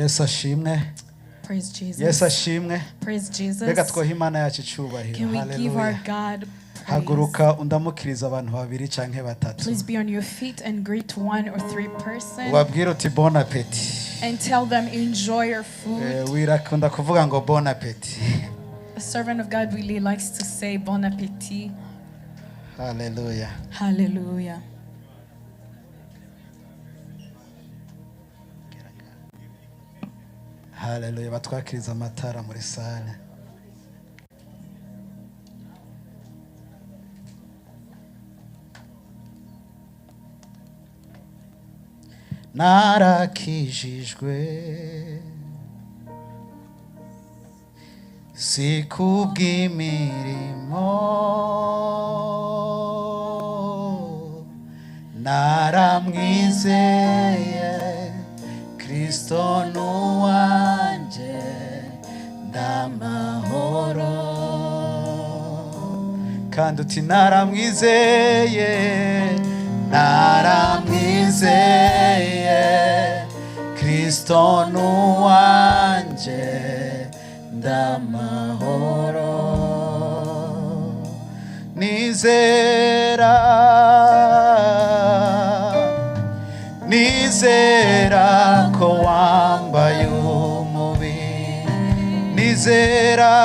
Yesu ashimwe. Praise Jesus. Yesu ashimwe. Praise Jesus. Reka twohe Imana yacu icubahiro. Can we give our Haleluya. God praise? Haguruka undamukiriza abantu babiri canke batatu, Please be on your feet and greet one or three person ubabwire uti bon appetit. And tell them, enjoy your food. Wirakunda kuvuga ngo bon appetit. The servant of God really likes to say bon appetit. Haleluya. Hallelujah. Haleluya. Batwakiriza amatara muri salle. Narakijijwe si kubw'imirimo, naramwizeye Kristo nuwanje ndamahoro. Kandi uti naramwizeye, naramwizeye Kristo nuwanje ndamahoro. Nizera, nizera ko wambaye umubiri, nizera,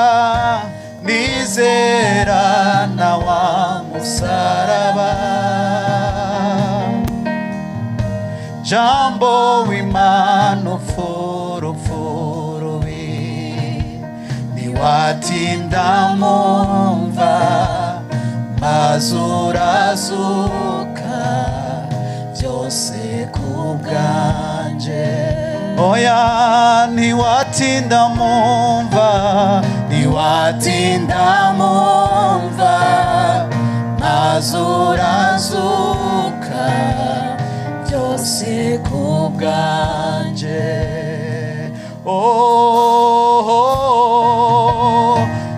nizera na wa musaraba. Jambo w'Imana upfa urubi, ntiwatinda mumva maze urazuka byose ku bwanje. Oya, ntiwatinda mumva, ntiwatinda mumva maze urazuka byose ku bwanje. Oh, oh,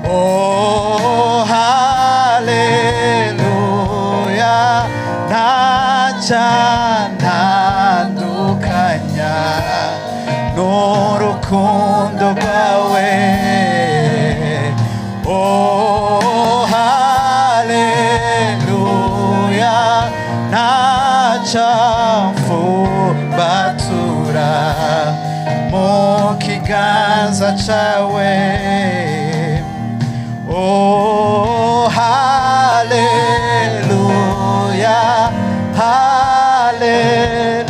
oh, haleluya, ntacantandukanya n'urukundo rwawe. Oh, haleluya, ntacamfumbatura mu kiganza cawe. Oh, haleluya,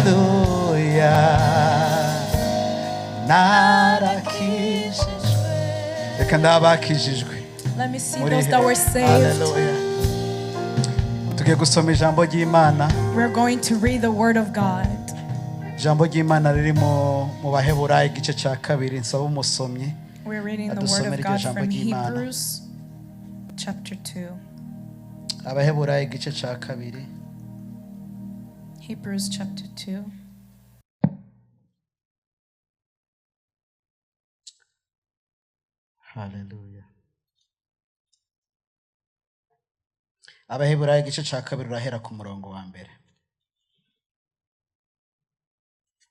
haleluya, narakijijwe. Reka ndabakijijwe. Let me see Muri those that were saved. Haleluya. Tugiye gusoma ijambo ry'Imana. We're going to read the word of God. Ijambo ry'Imana riri mu Baheburayo igice cya kabiri. Nsaba umusomyi We're reading the word adusomere of iryo God jambo from ry'Imana. Hebrews chapter 2. Abaheburayo igice cya kabiri. Hebrews chapter 2. Haleluya. Abaheburayo igice cya kabiri, urahera ku murongo wa mbere.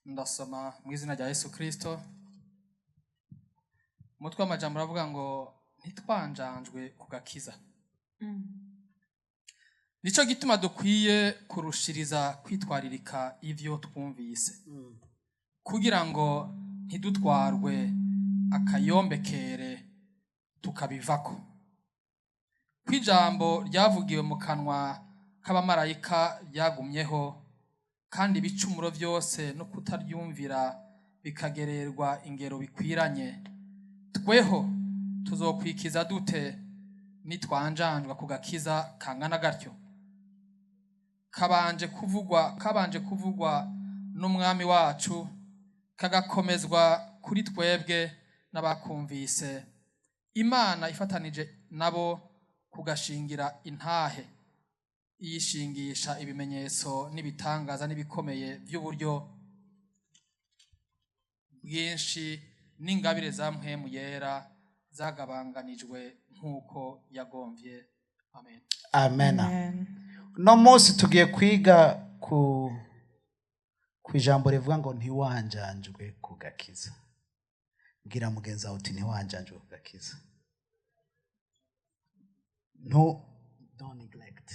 Ndasoma mu izina rya Yesu Kirisito. Umutwe w'amajambo uravuga ngo ntitwanjanjwe ku gakiza. Nicyo gituma dukwiye kurushiriza kwitwaririka ivyo twumvise, kugira ngo ntidutwarwe akayombekere tukabivako. Ko ijambo ryavugiwe mu kanwa k'abamarayika ryagumyeho, kandi ibicumuro byose no kutaryumvira bikagererwa ingero bikwiranye, tweho tuzokwikiza dute nitwanjanjwa ku gakiza kangana gatyo, kabanje kuvugwa n'Umwami wacu, kagakomezwa kuri twebwe n'abakumvise, Imana ifatanije nabo kugashingira intahe, iyishingisha ibimenyetso n'ibitangaza n'ibikomeye by'uburyo bwinshi n'ingabire za Mpwemu Yera zagabanganijwe nk'uko yagomvye. Amen. Amen. Amen. Uno munsi tugiye kwiga ku ijambo rivuga ngo ntiwanjanjwe ku gakiza. Bwira mugenzi wawe uti ntiwanjanjwe ku gakiza. Ntu, don't neglect,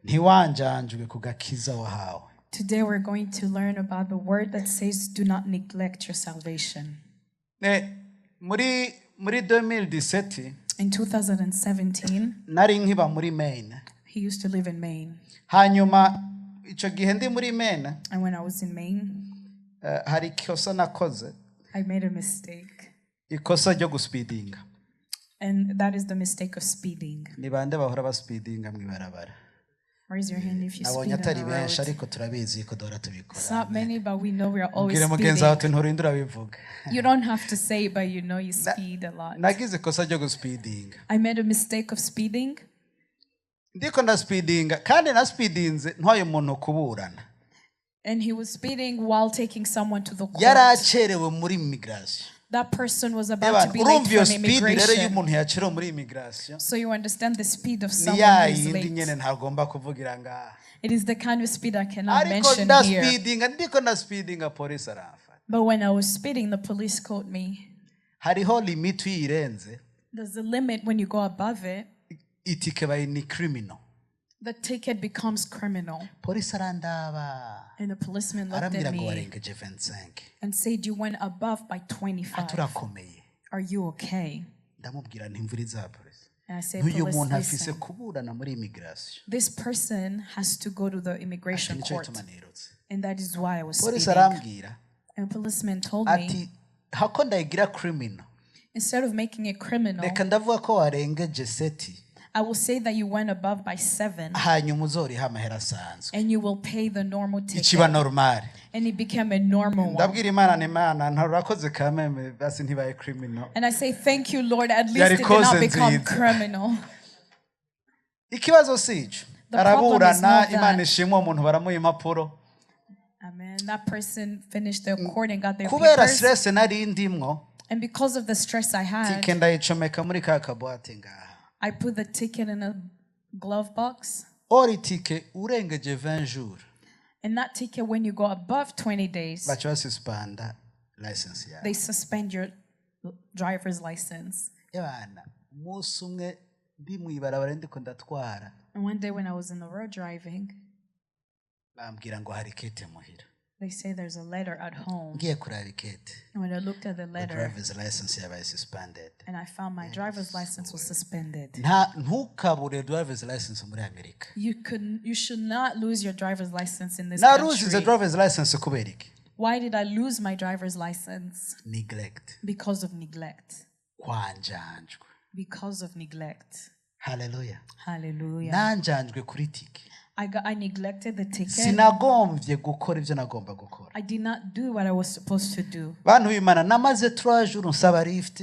ntiwanjanjwe ku gakiza wahawe. Today we're going to learn about the word that says, "Do not neglect your salvation." Muri 2017, In 2017, nari nkiba muri Maine. He used to live in Maine. Hanyuma icyo gihe ndi muri Maine, And when I was in Maine, hari ikosa nakoze, I made a mistake. Ikosa ryo guspeedinga. And that is the mistake of speeding. Ni bande bahora baspeedinga mu ibarabara? Raise your hand if you Nabonye speed on atari the benshi, road. ariko turabizi ko duhora tubikora. It's not many, but we know we are always Ubwire mugenzi wawe speeding. uti nturinde urabivuga. You don't have to say it, but you know you speed a lot. Nagize ikosa ryo guspeedinga. I made a mistake of speeding. Ndiko ndaspeedinga kandi naspeedinze ntwaye umuntu kuburana. And he was speeding while taking someone to the court. Yari acerewe muri immigration. That person was about to be late Urumva iyo from speed rero immigration. y'umuntu yacerewe muri immigration, So you understand the speed of ni someone ya who is yindi late. nyene ntagomba kuvugira ngaha. It is the kind of speed I cannot Ariko mention here. ndaspeedinga, ndiko ndaspeedinga, polisi aramfata. But when I was speeding, the police caught me. Hariho limit uyirenze, There's a limit when you go above it, itike bayi ni criminal. The ticket becomes criminal. Polisi arandaba, And the policeman looked arambwira at ngo me warengeje 25. and said, "You went above by 25. Turakomeye? Are you okay?" Ndamubwira nti imvura iza polisi, And I said, n'uyu "Police, muntu afise listen. kuburana muri immigration. This person has to go to the immigration Nicyo court." gituma nirutse. And that is why I was Polisi speeding. arambwira And the policeman told me, ati hako ndayigira criminal, "Instead of making it criminal, reka ndavuga ko warengeje 7, I will say that you went above by 7 hanyuma uzoriha amahera asanzwe." and you will pay the normal ticket." Ikiba normal. And it became a normal one. Ndabwira Imana ni Imana nturakoze kameme basi ntibaye criminal. And I say, "Thank you, Lord. At least Yari it did not koze become nziza. criminal." Ikibazo si ico. The problem is Araburana, not that. Imana ishimwe, uwo muntu baramuha impapuro. Amen. That person finished their court and got their Kubera papers. stress nari ndimwo, And because of the stress I had, tike ndayicomeka muri ka kabuwate ngaha. I put the ticket in a glove box. Ori tike urengeje 20 jours, And that ticket, when you go above 20 days, baca basuspenda license yawe. They suspend your driver's license. Yabana umunsi umwe ndi mu ibarabara ndiko ndatwara, And one day when I was in the road driving, bambwira ngo hari ikete muhira. They say there's a letter at home. Ngiye kuraba ikete, And when I looked at the the letter, driver's license yabaye suspended. and I found my driver's license was suspended. Nta ntukabure driver's license muri Amerika. You should not lose your driver's license in this Naruzize country. Driver's license kubera iki? Why did I lose my driver's license? Neglect. Because of neglect. Kwanjanjwe. Because of neglect. Haleluya. Hallelujah. Nanjanjwe kuri tike. I neglected the ticket. Sinagombye gukora ibyo nagomba gukora. I did not do what I was supposed to do. Bantu b'Imana, namaze 3 jours nsaba lift.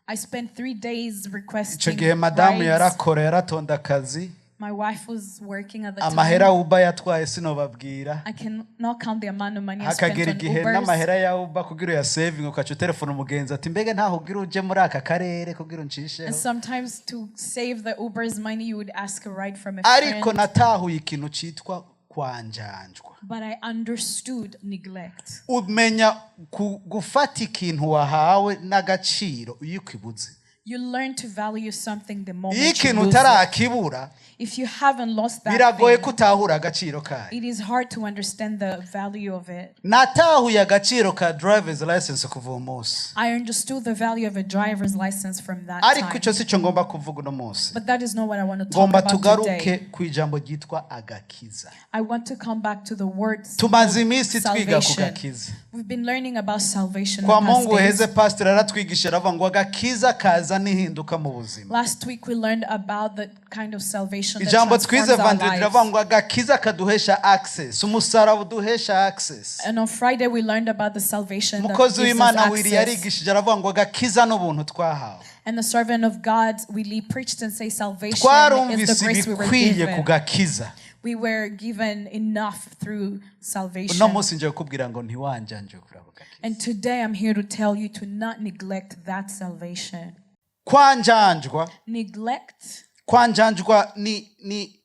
I spent 3 days Icyo requesting gihe madamu rides. yarakora, yaratonda akazi. My wife was working at the Amahera time. Uber yatwaye sinobabwira. I cannot count the amount of money I spent Hakagera on igihe Ubers. n'amahera ya Uber kugira uyasevinge ukaca utelefona umugenzi ati mbega ntaho ugira uje muri aka karere kugira uncisheho. And sometimes to save the Uber's money, you would ask a ride from a Ariko friend. natahuye ikintu cyitwa kwanjanjwa. But I understood neglect. Umenya gufata ikintu wahawe n'agaciro iyo ukibuze. You learn to value something the Iyo moment you ikintu lose it. utarakibura, If you haven't lost that biragoye thing, ko utahura agaciro kayo. It is hard to understand the value of it. Natahuye agaciro ka driver's license kuva uwo munsi. I understood the value of a driver's license from that Ariko time. icyo si cyo ngomba kuvuga uno munsi. But that is not what I want to talk Ngomba about tugaruke today. ku ijambo ryitwa agakiza. I want to come back to the words Tumaze iminsi twiga ku salvation. gakiza. We've been learning about salvation the Kwa past Mungu days. heze pastor aratwigisha aravuga ngo agakiza kaza n'ihinduka mu buzima. Last week we learned about the kind of salvation that Ijambo twize transforms our vendredi riravuga lives. ngo agakiza kaduhesha access, umusaraba uduhesha access. And on Friday we learned about the salvation that Umukozi gives us w'Imana Willy access. yarigishije aravuga ngo agakiza n'ubuntu twahawe. And the servant of God, Willie, preached and say salvation is the Twarumvise grace we were ibikwiye ku given. gakiza. We were given enough through Uno salvation. munsi ngiye kukubwira ngo ntiwanjanje kuri ako gakiza. And today I'm here to tell you to not neglect that salvation. Kwanjanjwa, Neglect, kwanjanjwa ni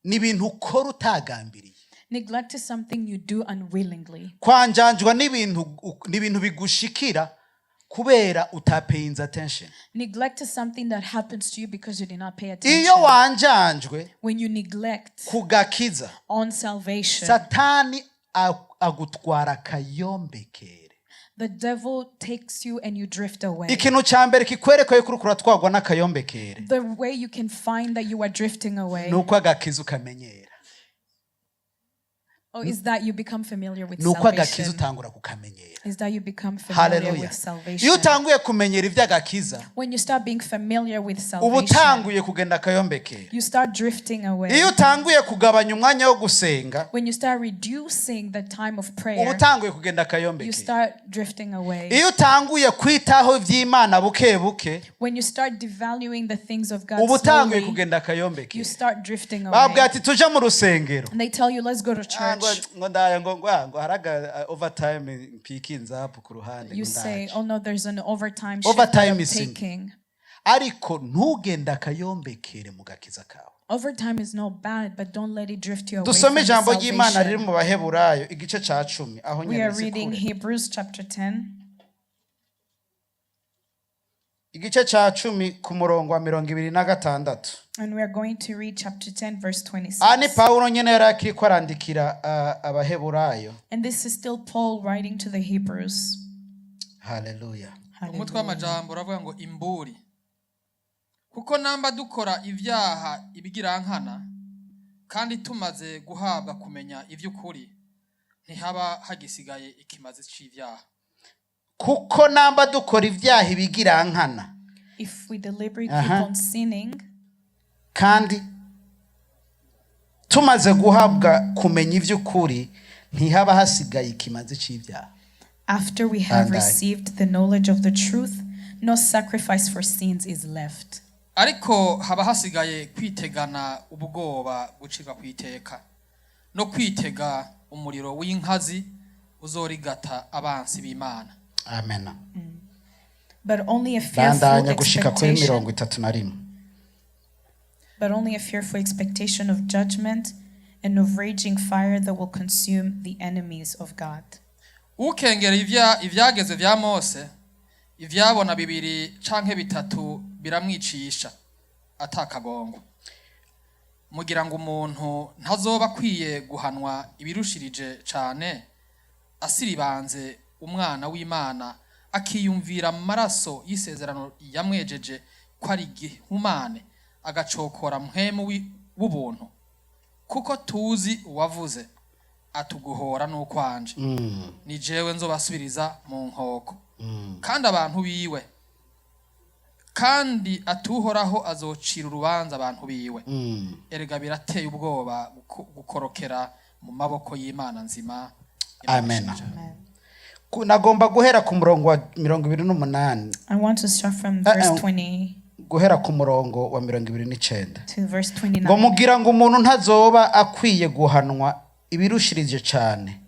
ibintu ukora utagambiriye. Neglect is something you do unwillingly. Kwanjanjwa ni ibintu bigushikira. Kubera utapayinze attention. Neglect is something that happens to you because you did not pay Iyo attention. wanjanjwe When you neglect ku gakiza, on salvation, Satani agutwara akayombekere. The devil takes you and you drift away. Ikintu cya mbere kikwereka yuko uriko uratwarwa n'akayombekere The way you can find that you are drifting away ni uko agakiza ukamenyera. Or is that you become familiar with Ni uko agakiza salvation. utangura kukamenyera. Is that you become familiar Haleluya. with Iyo salvation. utanguye kumenyera iby'agakiza, When you start being familiar with uba salvation, utanguye kugenda akayombekere. You start drifting away. Iyo utanguye kugabanya umwanya wo gusenga, When you start reducing the time of uba prayer, utanguye kugenda you akayombekere. Start drifting away. Iyo utanguye kwitaho iby'Imana buke buke, When you start devaluing the things of God uba utanguye slowly, kugenda you akayombekere. Start drifting away. Babwira ati tuje mu rusengero. And they tell you, "Let's go to Ah, ngo church." ngo ndaya ngo haraga overtime mpikinze hapo ku ruhande You ngo say, ndaje. "Oh no, there's an overtime shift that Overtime I'm is in. taking." Ariko ntugende akayombekere mu gakiza kawe. Overtime is not bad, but don't let it drift you away Dusome from the ijambo ry'Imana riri salvation. mu Baheburayo igice cya 10 aho We nyene are reading zikure. Hebrews chapter 10, Igice cya 10 ku murongo wa 26. And we are going to read chapter 10, verse 26. Aha ni Pawulo nyine yari akiriko arandikira Abaheburayo. And this is still Paul writing to the Hebrews. Haleluya. Umutwe w'amajambo uravuga ngo imburi kuko namba dukora ibyaha ibigirankana kandi tumaze guhabwa kumenya iby'ukuri ntihaba hagisigaye ikimazi c'ibyaha. Kuko namba dukora ibyaha ibigirankana, If we deliberately keep on sinning, kandi tumaze guhabwa kumenya iby'ukuri ntihaba hasigaye ikimazi cy'ibyaha. After we have Bandai. Received the knowledge of the truth, no sacrifice for sins is left. Ariko haba hasigaye kwitegana ubwoba gucirwa ku iteka no kwitega umuriro w'inkazi uzorigata abansi b'Imana. Amen. But only a fearful Bandanya gushika kuri expectation, 31. But only a fearful expectation of judgment and of raging fire that will consume the enemies of God. Ukengera ibyagezwe bya Mose ibyabona bibiri canke bitatu biramwicisha atakagongwa mugira ngo umuntu ntazoba akwiye guhanwa ibirushirije cane asiribanze umwana w'Imana akiyumvira amaraso y'isezerano yamwejeje ko ari igihumane agacokora mpwemu w'ubuntu kuko tuzi uwavuze atuguhora n'ukwanje ni jewe nzobasubiriza mu nkoko kandi abantu biwe kandi atuhoraho azocira urubanza abantu biwe. Erega birateye ubwoba gukorokera mu maboko y'Imana nzima. Imana Amen. ishimwe cane. Amen. Nagomba guhera ku murongo wa 28. I want to start from verse 20 Guhera ku murongo wa 29. To verse Ngo 29. mugira ngo umuntu ntazoba akwiye guhanwa ibirushirije cyane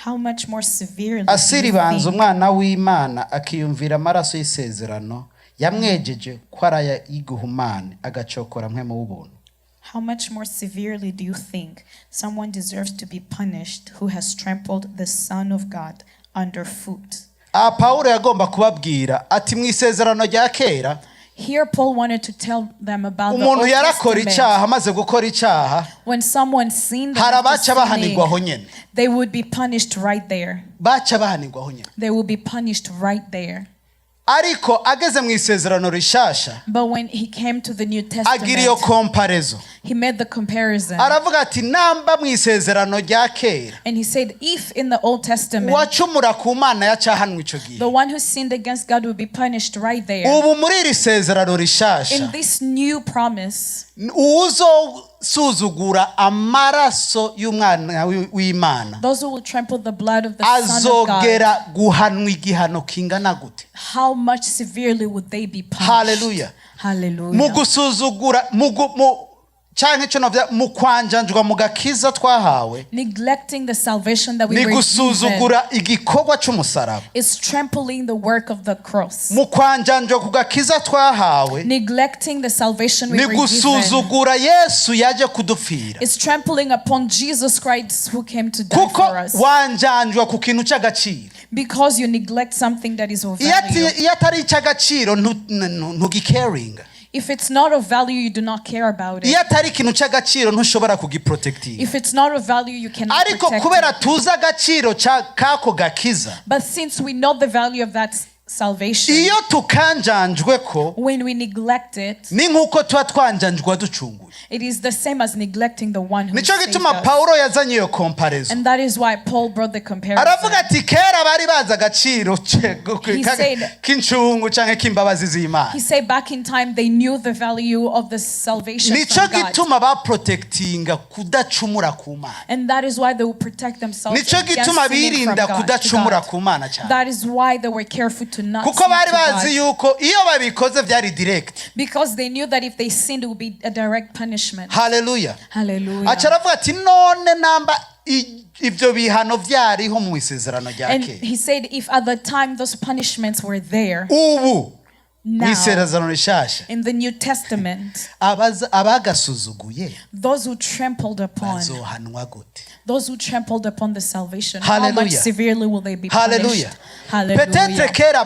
How much more severely do you asiribanza think umwana w'Imana akiyumvira amaraso y'isezerano yamwejeje ko ari aya y'iguhumane agacokora mpwemu w'ubuntu? How much more severely do you think someone deserves to be punished who has trampled the Son of God underfoot? Aha Pawulo yagomba kubabwira ati mu isezerano rya kera, Here, Paul wanted to tell them about the umuntu Old yarakora Testament. icyaha amaze gukora icyaha, When someone sinned, hari after abaca bahanirwaho sinning, nyine. They would be punished right there. Baca bahanirwaho nyine. They will be punished right there. Ariko ageze mu isezerano rishasha, But when he came to the New agira iyo Testament, comparaison. He made the comparison. Aravuga ati namba mu isezerano rya kera, And he said, if in the Old Testament, uwacumura ku Mana yacahanwa icyo gihe, the one who sinned against God would be punished right there, ubu muri iri sezerano rishasha, in this new promise, uwuzosuzugura amaraso y'umwana w'Imana those who will trample the blood of the Son of God, azogera guhanwa igihano kingana gute? How much severely would they be punished? Hallelujah. Mu Hallelujah. gusuzugura mu Canke ico novya mu kwanjanjwa mu gakiza twahawe, Neglecting the salvation that we ni were given gusuzugura igikorwa c'umusaraba. Is trampling the work of the cross. Mu kwanjanjwa ku gakiza twahawe, Neglecting the salvation we ni were given gusuzugura Yesu yaje kudupfira, is trampling upon Jesus Christ who came to die kuko for us. wanjanjwa ku kintu c'agaciro. Because you neglect something that is of Iyo value. iyo atari icy'agaciro, ntugikeringa. If it's not of value, you do not care about it. Iyo atari ikintu cy'agaciro, ntushobora kugiprotectinga. If it's not of value, you cannot Ariko protect kubera it. tuzi agaciro k'ako gakiza, But since we know the value of that salvation, iyo tukanjanjwe ko, when we neglect it, ni nk'uko tuba twanjanjwe ducunguye. It is the same as neglecting the one who Nicyo saved gituma us. Pawulo yazanye iyo comparison. And that is why Paul brought the comparison. Aravuga ati kera bari bazi agaciro He said- k'incungu cyangwa k'imbabazi z'Imana. He said back in time they knew the value of the salvation Nicyo from God. gituma baprotectinga kudacumura ku Mana. And that is why they will protect themselves Nicyo against gituma sinning from birinda God, to kudacumura God. ku Mana cyane, That is why they were careful to not kuko sin bari to bazi God. yuko iyo babikoze byari direct. Because they knew that if they sinned, it would be a direct punishment. Haleluya. Hallelujah. Aca aravuga ati none namba ibyo bihano byariho mu isezerano rya And kera, he said, if at the time those punishments were there, ubu mu now isezerano rishasha, in the New Testament, abagasuzuguye those who trampled upon, bazohanwa gute? those who trampled upon the salvation, how much Hallelujah. severely will they be Haleluya. punished? Peut-être Hallelujah. kera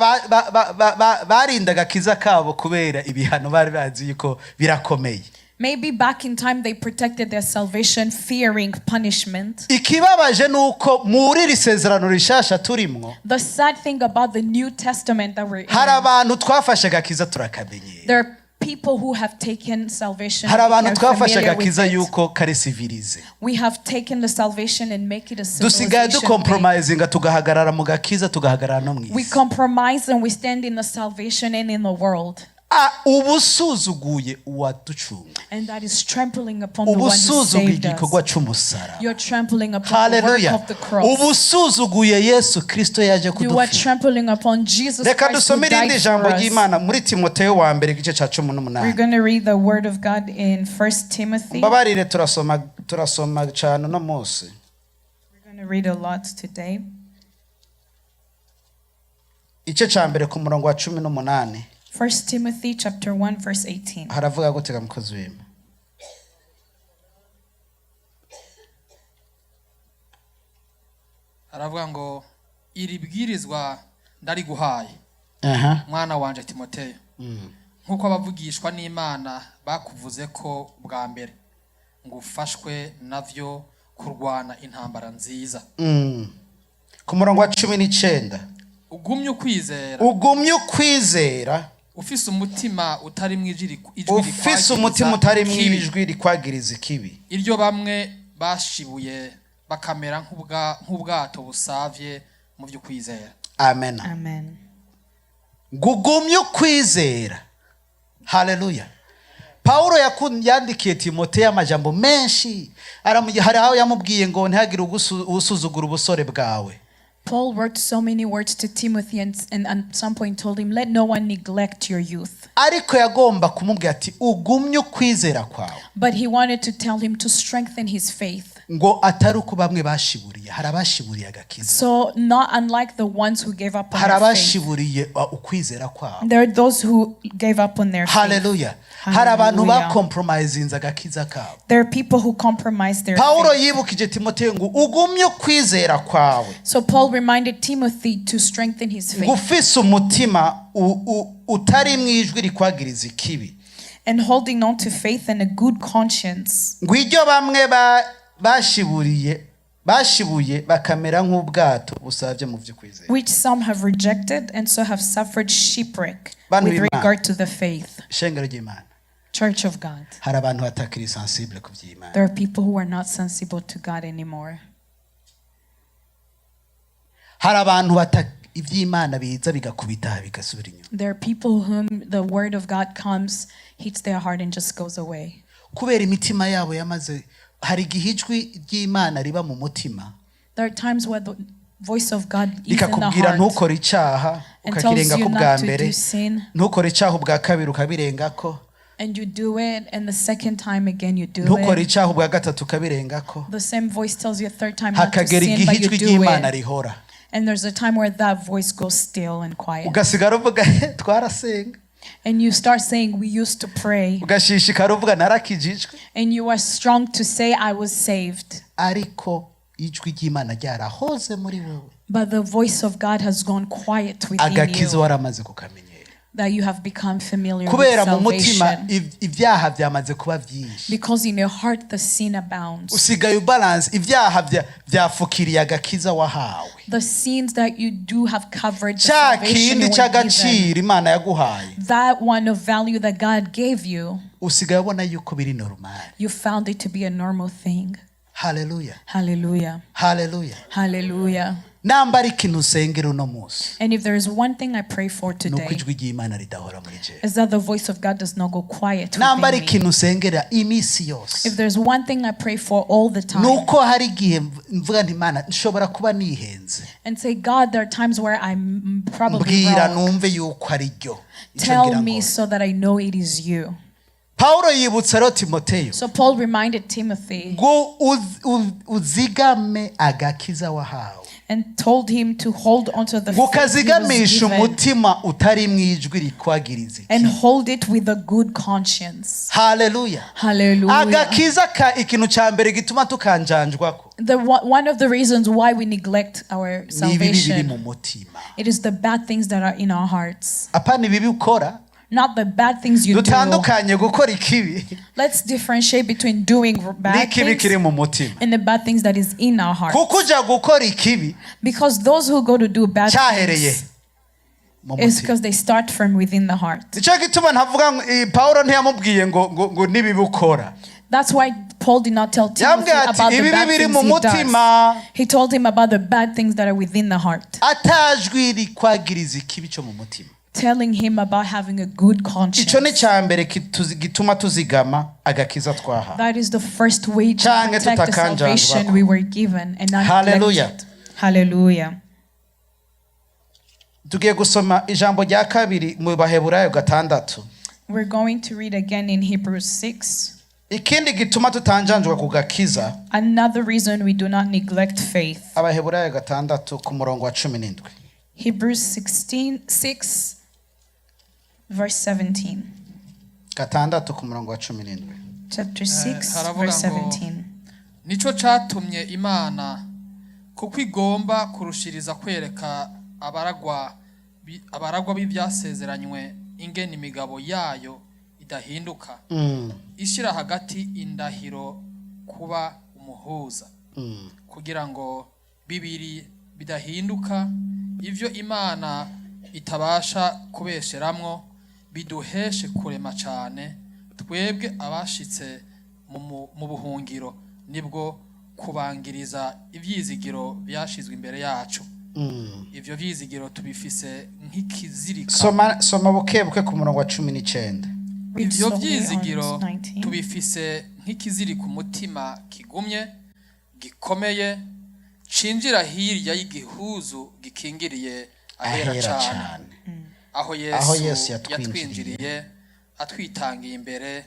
barindaga akiza kabo kubera ibihano bari bazi yuko birakomeye. Maybe back in time they protected their salvation, fearing punishment. Ikibabaje ni uko muri iri sezerano rishasha turimwo, The sad thing about the New Testament that we're in, hari abantu twafashe agakiza turakamenyera. There are people who have taken salvation Hari and abantu are twafashe familiar with agakiza it. yuko kari civilisé. We have taken the salvation and make it a Dusigaye civilization thing. ducompromisinga, tugahagarara mu gakiza, tugahagarara no mu We isi. compromise and we stand in the salvation and in the world. Ah, uba usuzuguye uwaducunga. And that is trampling upon the Uba one who usuzuguye saved us. igikorwa cy'umusaraba. You're trampling upon the work Haleluya. of the cross. Uba usuzuguye Yesu Kristo yaje You are kudupfira. trampling upon Jesus Reka Christ who dusome irindi died jambo for us. ry'Imana muri Timoteyo wa mbere, igice cya cumi We're n'umunani. going to read the word of God in First Timothy. Mbabarire, turasoma cyane uno munsi. We're going to read a lot today. Igice cya mbere ku murongo wa 18. First Timothy chapter 1 verse 18. Haravuga gutega, mukozi w'Imana? Aravuga ngo iri bwirizwa ndariguhaye, mwana wanje Timoteyo, nk'uko abavugishwa n'Imana bakuvuze ko bwa mbere, ngo ufashwe navyo kurwana intambara nziza. Ku murongo wa 19. Ugumye ukwizera, Ugumye ukwizera, ufise umutima utari ijwi ufise umutima utari rikwagiriza ikibi, ijwi rikwagiriza ikibi, iryo bamwe bashibuye bakamera nk'ubwato busavye mu by'ukwizera. Amen. Amen. Ngo ugumye ukwizera. Haleluya. Pawulo yandikiye Timoteyo amajambo menshi. Hari aho yamubwiye ngo ntihagire usuzugura ubusore bwawe. Paul wrote so many words to Timothy and at some point told him, "Let no one neglect your youth." Ariko yagomba kumubwira ati ugumye ukwizera kwawe, But he wanted to tell him to strengthen his faith. Ngo atari uko bamwe bashiburiye. Hari abashiburiye agakiza. So, not unlike the ones who gave up on Hari their faith. abashiburiye ukwizera kwabo. There are those who gave up on their faith. Haleluya. Hari abantu Hallelujah. bacompromisinze agakiza kabo. There are people who compromise their Pawulo faith. yibukije Timoteyo ngo ugumye ukwizera kwawe, So Paul reminded Timothy to strengthen his ngo faith ufise umutima utari mu ijwi rikwagiriza ikibi, and holding on to faith and a good conscience, ngo iryo bamwe bashibuye bakamera nk'ubwato busabye mu by'ukwizera. Which some have rejected and so have suffered shipwreck Bantu with b'Imana. Regard to the faith. Ishengero ry'Imana, Church of God. Hari abantu batakiri sensible ku by'Imana. There are people who are not sensible to God anymore. Hari abantu iby'Imana biza bigakubita bigasubira inyuma. There are people whom the word of God comes, hits their heart, and just goes away. Kubera imitima yabo yamaze, hari igihe ijwi ry'Imana riba mu mutima, There are times where the voice of God is in the rikakubwira heart ntukore icyaha, and tells ukakirenga you ko ubwa not to mbere, do sin. ntukore icyaha ubwa kabiri, ukabirengako, And you do it, and the second time again you do Ntukore it. icyaha ubwa gatatu ukabirengako. The same voice tells you a third time not to Hakagera sin, igihe but you ijwi do ry'Imana it. rihora. And there's a time where that voice goes still and quiet. Ugasigara uvuga twarasenga. And you start saying, "We used to pray." Ugashishikara uvuga narakijijwe. And you are strong to say, "I was saved." Ariko ijwi ry'Imana ryarahoze muri wowe. But the voice of God has gone quiet within Agakiza you, waramaze kukamenyera. That you have become familiar with Kubera mu mutima salvation. ibyaha byamaze kuba byinshi. Because in your heart the sin abounds. Usigaye ubalance ibyaha byafukiriye agakiza wahawe. The sins that you do have covered the Cya salvation kindi you were given. cy'agaciro Imana yaguhaye That one of value that God gave you, usigaye ubona yuko biri normal. You found it to be a normal thing. Haleluya. Hallelujah. Haleluya. Hallelujah. Namba ari ikintu usengera uno munsi And if there is one thing I pray for ni uko today, ijwi ry'Imana ridahora muri jewe. is that the voice of God does not go quiet Namba ari within me. ikintu usengera iminsi yose If there's one thing I pray for all the ni time, uko hari igihe mvuga nti Imana nshobora kuba nihenze. And say, "God, there are times where I'm probably Mbwira wrong. numve yuko ari ryo Ico ngira Tell me ngo. So that I know it is you." Pawulo yibutsa rero Timoteyo So Paul reminded Timothy ngo uzigame agakiza wahawe and told him to hold onto the ngo faith he was ukazigamisha given umutima utari mu ijwi rikwagiriza and iki. hold it with a good conscience. Haleluya. Hallelujah. Agakiza ka ikintu cya mbere gituma tukanjanjwako One of the reasons why we neglect our ni ibibi biri salvation, mu mutima. it is the bad things that are in our hearts, Apana ibibi ukora. Not the bad things you do. Dutandukanye gukora ikibi Let's differentiate between doing bad n'ikibi things kiri mu mutima. And the bad things that is in our heart. Kuko ujya gukora ikibi Because those who go to do bad cyahereye things mu is mutima. because they start from within the heart. Nicyo gituma ntavuga ngo Pawulo ntiyamubwiye ngo n'ibibi ukora. That's why Paul did not tell Timothy Yambwiye ati about the ibibi bad biri things mu he does. mutima. He told him about the bad things that are within the heart, Atajwi rikwagiriza ikibi cyo mu mutima. Telling him about having a good Icyo conscience. ni cya mbere gituma tuzigama agakiza twahawe. That is the first way to Canke protect the tutakanjanjwako. salvation we were given and not Hallelujah. neglect it. Hallelujah. Tugiye gusoma ijambo rya kabiri mu Baheburayo 6. We're going to read again in Hebrews 6. Ikindi gituma tutanjanjwa ku gakiza. Another reason we do not neglect faith. Abaheburayo 6 ku murongo wa 17. Hebrews 16, 6, verse 17. 6 ku murongo wa 17. Chapter 6, Haravuga verse ngo, 17. Nico catumye Imana kuko igomba kurushiriza kwereka abaragwa b'ibyasezeranywe ingene imigabo yayo idahinduka ishyira hagati indahiro kuba umuhuza kugira ngo bibiri bidahinduka ivyo Imana itabasha kubesheramwo biduheshe kurema cane twebwe abashitse mu buhungiro nibwo kubangiriza ivyizigiro byashizwe imbere yacu. Ivyo vyizigiro tubifise nk'ikizirika. Soma soma buke buke ku murongo wa 19. Read Ivyo slowly on vyizigiro 19. tubifise nk'ikizirika umutima kigumye gikomeye cinjira hirya y'igihuzu gikingiriye ahera Ahera cane cyane. Aho Aho Yesu Yesu yatwinjiriye. Yatwinjiriye atwitangiye imbere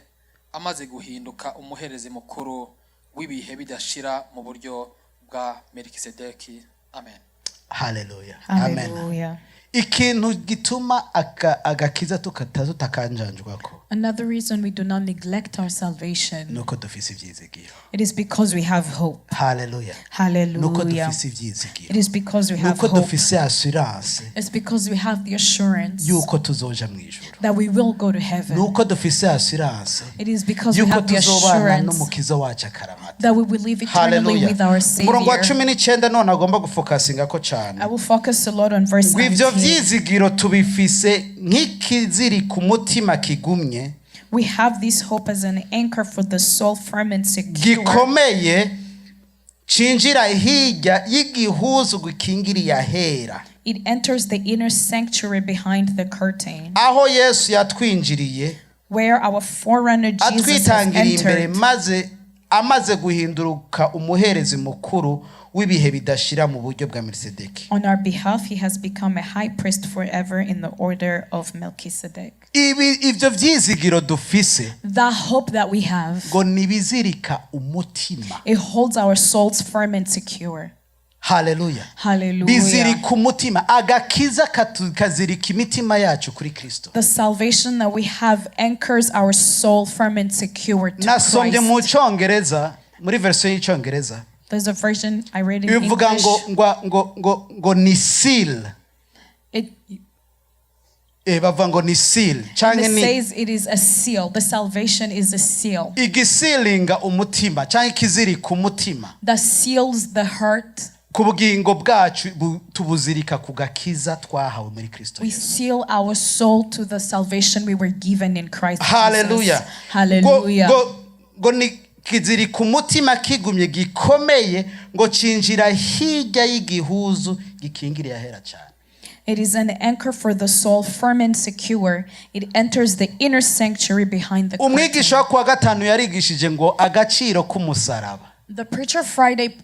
amaze guhinduka umuherezi mukuru w'ibihe bidashira mu buryo bwa Melikisedeki. Amen. Haleluya, amen. Hallelujah. Ikintu gituma agakiza tutakanjanjwako Another reason we do not neglect our salvation, nuko dufise ivyizigiro. It is because we have hope. Haleluya. Nuko Hallelujah. dufise ivyizigiro. It is because we have Nuko hope. dufise assurance It's because we have the assurance yuko tuzoja mu ijuru. That we will go to heaven. Nuko dufise assurance It is because we yuko have the tuzobana assurance n'umukiza wacu akaramata. That we will live eternally Haleluya. with our Umurongo wa Savior. 19 none agomba gufokasinga ko cyane. I will focus a lot on verse Ngo ivyo 19. vyizigiro tubifise nk'ikiziri ku mutima kigumye We have this hope as an anchor for the soul, firm and secure, gikomeye cinjira hirya y'igihuzu gikingiriye ahera. It enters the inner sanctuary behind the curtain, Aho Yesu yatwinjiriye where our forerunner Jesus has atwitangiriye imbere entered maze Amaze guhinduka umuherezi mukuru w'ibihe bidashira mu buryo bwa Melisedeki. On our behalf, he has become a high priest forever in the order of Melchizedek. Ibi ivyo vyizigiro dufise The hope that we have, ngo nibizirika umutima. it holds our souls firm and secure. Haleluya. Hallelujah. Bizirika umutima, agakiza kazirika imitima yacu kuri Kristo. The salvation that we have anchors our soul firm and secure to Nasomye mu Christ. Cyongereza, muri version y'Icyongereza. There's a version I read in Bivuga ngo English. ngo ni seal. It, Bavuga ngo ni seal canke it ni says it is a seal. The salvation is a seal igisilinga umutima canke ikizirika umutima. That seals the heart. Ku bugingo bwacu tubuzirika ku gakiza twahawe muri Kristo We Yesu. Seal our soul to the salvation we were given in Christ Haleluya. Jesus. Hallelujah. Ngo ni kizirika umutima kigumye gikomeye, ngo cinjira hirya y'igihuzu gikingiriye ahera cyane. It is an anchor for the soul, firm and secure. It enters the inner sanctuary behind the curtain. Umwigisha wo kuwa gatanu yarigishije ngo agaciro k'umusaraba The preacher Friday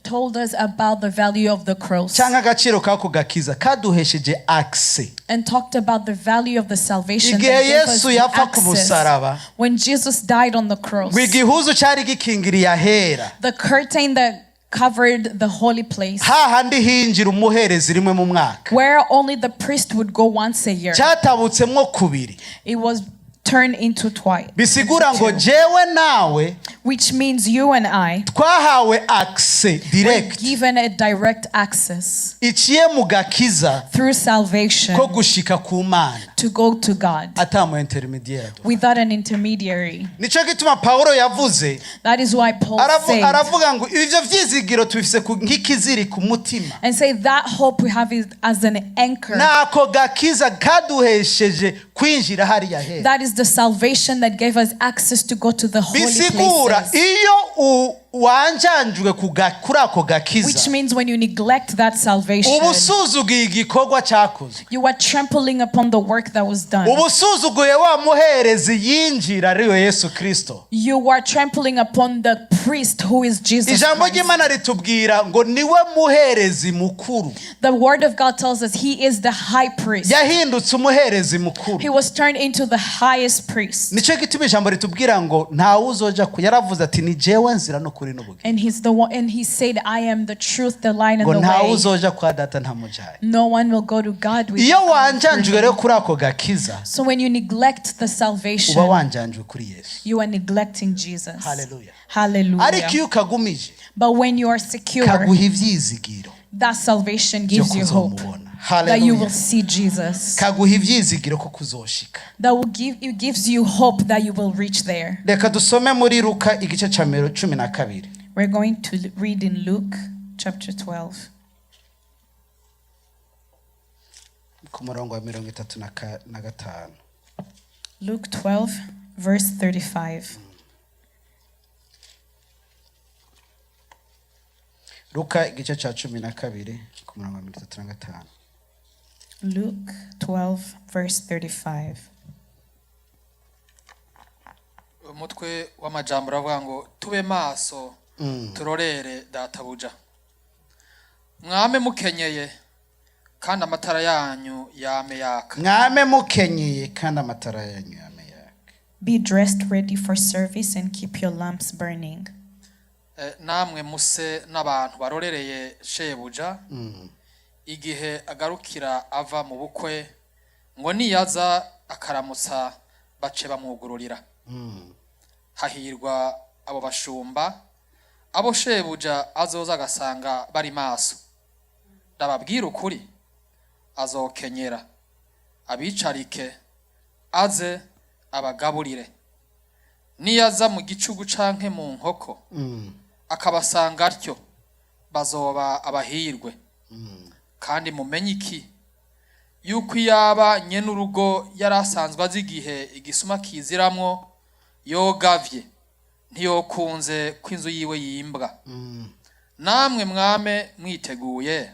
told us about the value of the cross cyangwa agaciro k'ako gakiza kaduhesheje access. And talked about the value of the salvation Igihe that gave us Yesu the yapfa ku access. musaraba, When Jesus died on the cross, ngo igihuzu cyari gikingiriye ahera, the curtain that covered the holy place, hahandi hinjira umuherezi rimwe mu mwaka, where only the priest would go once a year, cyatabutsemo kubiri. It was turned into twice. Bisigura ngo jewe nawe Which means you and I twahawe access were direct given a direct access iciye mu gakiza through salvation ko gushika ku Mana to go to God ata mu intermediaire. Without an intermediary. Nico gituma Pawulo yavuze, That is why Paul said, aravuga ngo ivyo vyizigiro tubifise nk'ikiziri ku mutima. And say that hope we have is as an anchor. Nako gakiza kaduhesheje kwinjira hariya hera. That is the salvation that gave us access to go to the holy Bisigura places. Iyo wanjanjwe kuri ako gakiza, Which means when you neglect that salvation, uba usuzuguye igikorwa cyakozwe, you are trampling upon the work that was done. Uba usuzuguye wa muherezi yinjira ariwe Yesu Kristo. You are trampling upon the priest who is Jesus Ijambo Christ. ry'Imana ritubwira ngo niwe muherezi mukuru. The word of God tells us he is the high priest. Yahindutse umuherezi mukuru. He was turned into the highest priest. Nicyo gituma ijambo ritubwira ngo ntawe uzoja ku yaravuze ati ni jewe nzira n'ukuri n'ubugingo, And he's the one, and he said, "I am the truth, the light, and ngo the ntawe way." uzoja kwa Data ntamujanye. No one will go to God Iyo without wanjanjwe rero kuri ako gakiza, So when you neglect the uba salvation, wanjanjwe kuri Yesu. You are neglecting Jesus. Hallelujah. Hallelujah. Ariko iyo ukagumije, But when you are secure, kaguha ivyizigiro that salvation byo gives you hope kuzomubona. That you will Hallelujah. see Jesus. Kaguha ivyizigiro ko kuzoshika. That will give it gives you hope that you will reach there. Reka dusome muri Luka igice ca 12. We're going to read in Luke chapter 12, Ku murongo wa 35. Luke 12, verse 35. Luka igice ca 12 ku murongo wa 35. Luke 12, verse 35. Umutwe w'amajambo uravuga ngo tube maso turorere databuja. Mwame mukenyeye kandi amatara yanyu yame yaka. Mwame mukenyeye kandi amatara yanyu yame yaka. Be dressed ready for service and keep your lamps burning. Namwe muse n'abantu barorereye shebuja igihe agarukira ava mu bukwe, ngo niyaza akaramutsa bace bamwugururira. Hahirwa abo bashumba abo shebuja azoza agasanga bari maso. Ndababwira ukuri, azokenyera abicarike aze abagaburire. Niyaza mu gicugu canke mu nkoko akabasanga atyo, bazoba abahirwe. Kandi mumenye iki, yuko iyaba nyenurugo yari asanzwe azi igihe igisuma kiziramwo, yogavye ntiyokunze ko inzu yiwe yimbwa. Namwe mwame mwiteguye,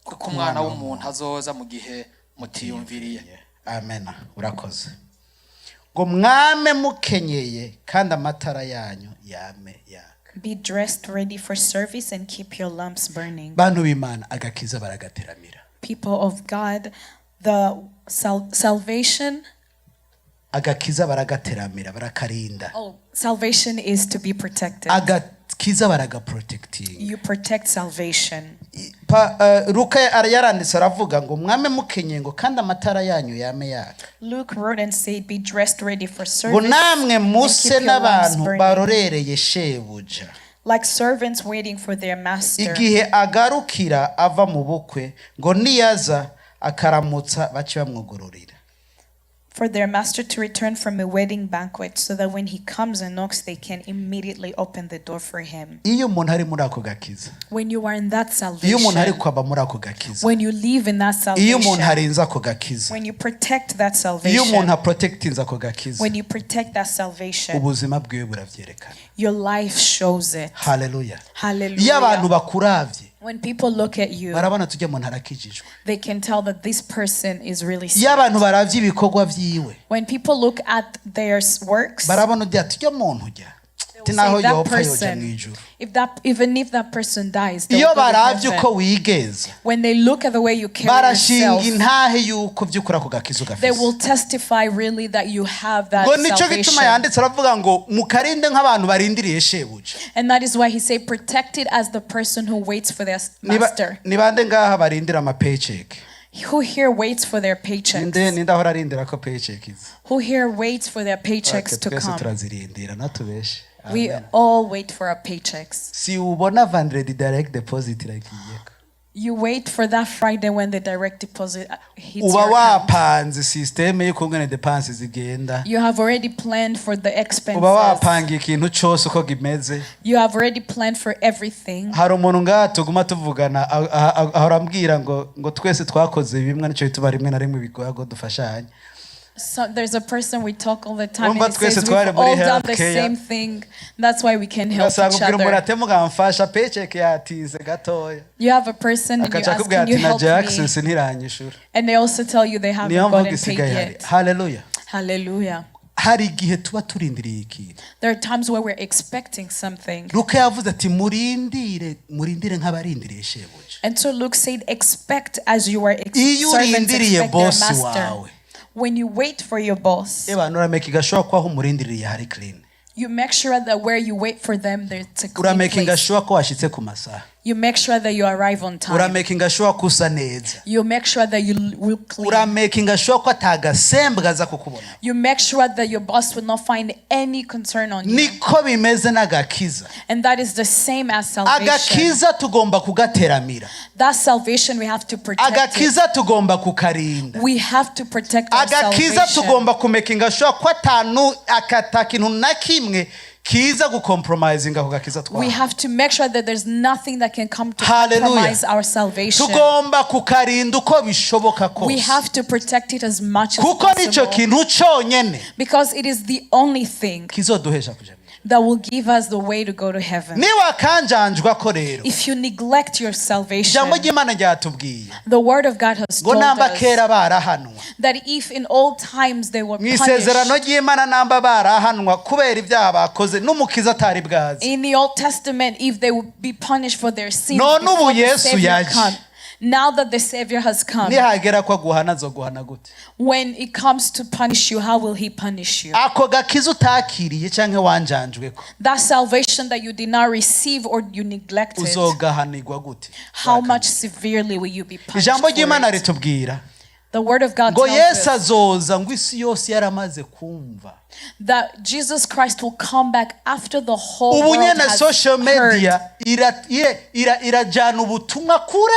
kuko Umwana w'umuntu azoza mu gihe mutiyumviriye. Amen, urakoze. Ngo mwame mukenyeye kandi amatara yanyu yame yaka. Be dressed ready for service and keep your lamps burning. Bantu b'Imana, agakiza baragateramira. People of God, the salvation, Agakiza baragateramira, barakarinda. Oh, salvation is to be protected. Agakiza baragaprotectinga. You protect salvation. Luka yaranditse aravuga ngo mwame mukenyeye, ngo kandi amatara yanyu yame yaka. Luke wrote and said, "Be dressed ready for Ngo service namwe and muse keep your lamps n'abantu burning, barorereye shebuja, like servants waiting for their master, igihe agarukira ava mu bukwe, ngo niyaza akaramutsa bace bamwugururira. For their master to return from a wedding banquet, so that when he comes and knocks, they can immediately open the door for him." Iyo umuntu ari muri ako gakiza, When you are in that iyo umuntu ari salvation, kwaba muri ako gakiza, when you live in that iyo umuntu salvation, arinze ako gakiza, when you protect that iyo umuntu salvation, aprotectinze ako gakiza, when you protect that salvation, ubuzima bwiwe buravyerekana. Your life shows it. Haleluya. Iyo abantu Hallelujah. bakuravye, When people look at you, barabona tujya muntu arakijijwe. They can tell that this person is really Iyo saved. abantu baravye ibikorwa vyiwe, When people look at their works, barabona ujya tujya muntu ujya they ati will naho say that yopfa yoja mu person, ijuru. if that, even if that person dies, they Iyo will go to baravye uko heaven. wigenza, When they look at the way you carry barashinga yourself, intahe yuko by'ukuri ako gakiza they ugafise. Will testify really that you have that Ngo nicyo gituma salvation. yanditse aravuga ngo mukarinde nk'abantu barindiriye shebuja. And that is why he said, protect it as the person who waits for their master. Ni bande ngaha barindira ama paycheck? Who here waits for their paychecks? Ninde, ninde ahora arindira ko paycheck iza? Who here waits for their paychecks Okay, to twese come? turazirindira, natubeshe. We Amen. All wait for our paychecks. Si ubona vendredi direct deposit iragiyeko. You wait for that Friday when the direct deposit hits Uba your account. Wapanze système y'ukungene dépenses zigenda. You have already planned for the Uba expenses. wapangiye ikintu cyose uko kimeze. You have already planned for everything. Hari umuntu ngaha tuguma tuvugana, ahora ambwira ngo twese twakoze bimwe, nicyo bituma rimwe na rimwe bigoye ngo dufashanye. So there's a person we talk all the time Urumva and he twese says twari we've muri all done the healthcare. Same thing. That's why we can help Ugasanga each ubwira umuntu other. ati mugamfasha, paycheck yatinze gatoya. You have a person and you Akaca ask, akubwira "Can you ati na help me?" Jackson ntiranyishura. And they also tell you they haven't Niyo mvugo gotten paid isigaye hari. yet. Haleluya. Hallelujah. Hari igihe tuba turindiriye ikintu. There are times where we're expecting something. Luka yavuze ati murindire, murindire nk'abarindiriye shebuja. And so Luke said, expect as you are Iyo servants urindiriye expect their boss master. wawe, When you wait for your boss, eba uramakinga sure ko aho umurindiriye hari clean. You make sure that where you wait for them, there's a clean Uramakinga place. sure ko washitse ku masaha. You make sure that you arrive on time. Uramakinga sure ko usa neza. You make sure that you will clean. Uramakinga sure ko atagasembwa aza kukubona. You make sure that your boss will not find any concern on you. Niko bimeze n'agakiza. And that is the same as salvation. Agakiza tugomba kugateramira. That salvation we have to protect it. Agakiza tugomba kukarinda. We have to protect our Agakiza salvation. tugomba kumakinga sure ko atanu akata kintu na kimwe kiza gucompromisinga ako gakiza We twawe. Have to make sure that there's nothing that can come to Hallelujah. compromise our salvation. Tugomba kukarinda uko bishoboka We kose, have to protect it as much as kuko nicyo possible. kintu cyonyene Because it is the only thing kizoduhesha kuja mu ijuru. That will give us the way to go to heaven. Niwakanjanjwa ko rero, If you neglect your salvation, ijambo ry'Imana ryatubwiye the word of God has ngo told namba us kera barahanwa, that if in old times they were mu isezerano punished, ry'Imana, namba barahanwa kubera ibyaha bakoze n'Umukiza atari bwaze, in the Old Testament, if they would be punished for their sins None ubu before the Yesu Savior yaje. come, now that the Savior has come, nihagera ko aguhana azoguhana gute? When it comes to punish you, how will He punish you? Ako gakiza utakiriye cyangwa wanjanjwe ko, That salvation that you did not receive or you neglected, uzogahanirwa gute? How much severely will you be punished Ijambo for ry'Imana it? ritubwira The word of God ngo tells Yesu us azoza ngo isi yose yaramaze kumva. That Jesus Christ will come back after the whole Ubu world nyene has social heard. media irajyana ubutumwa kure.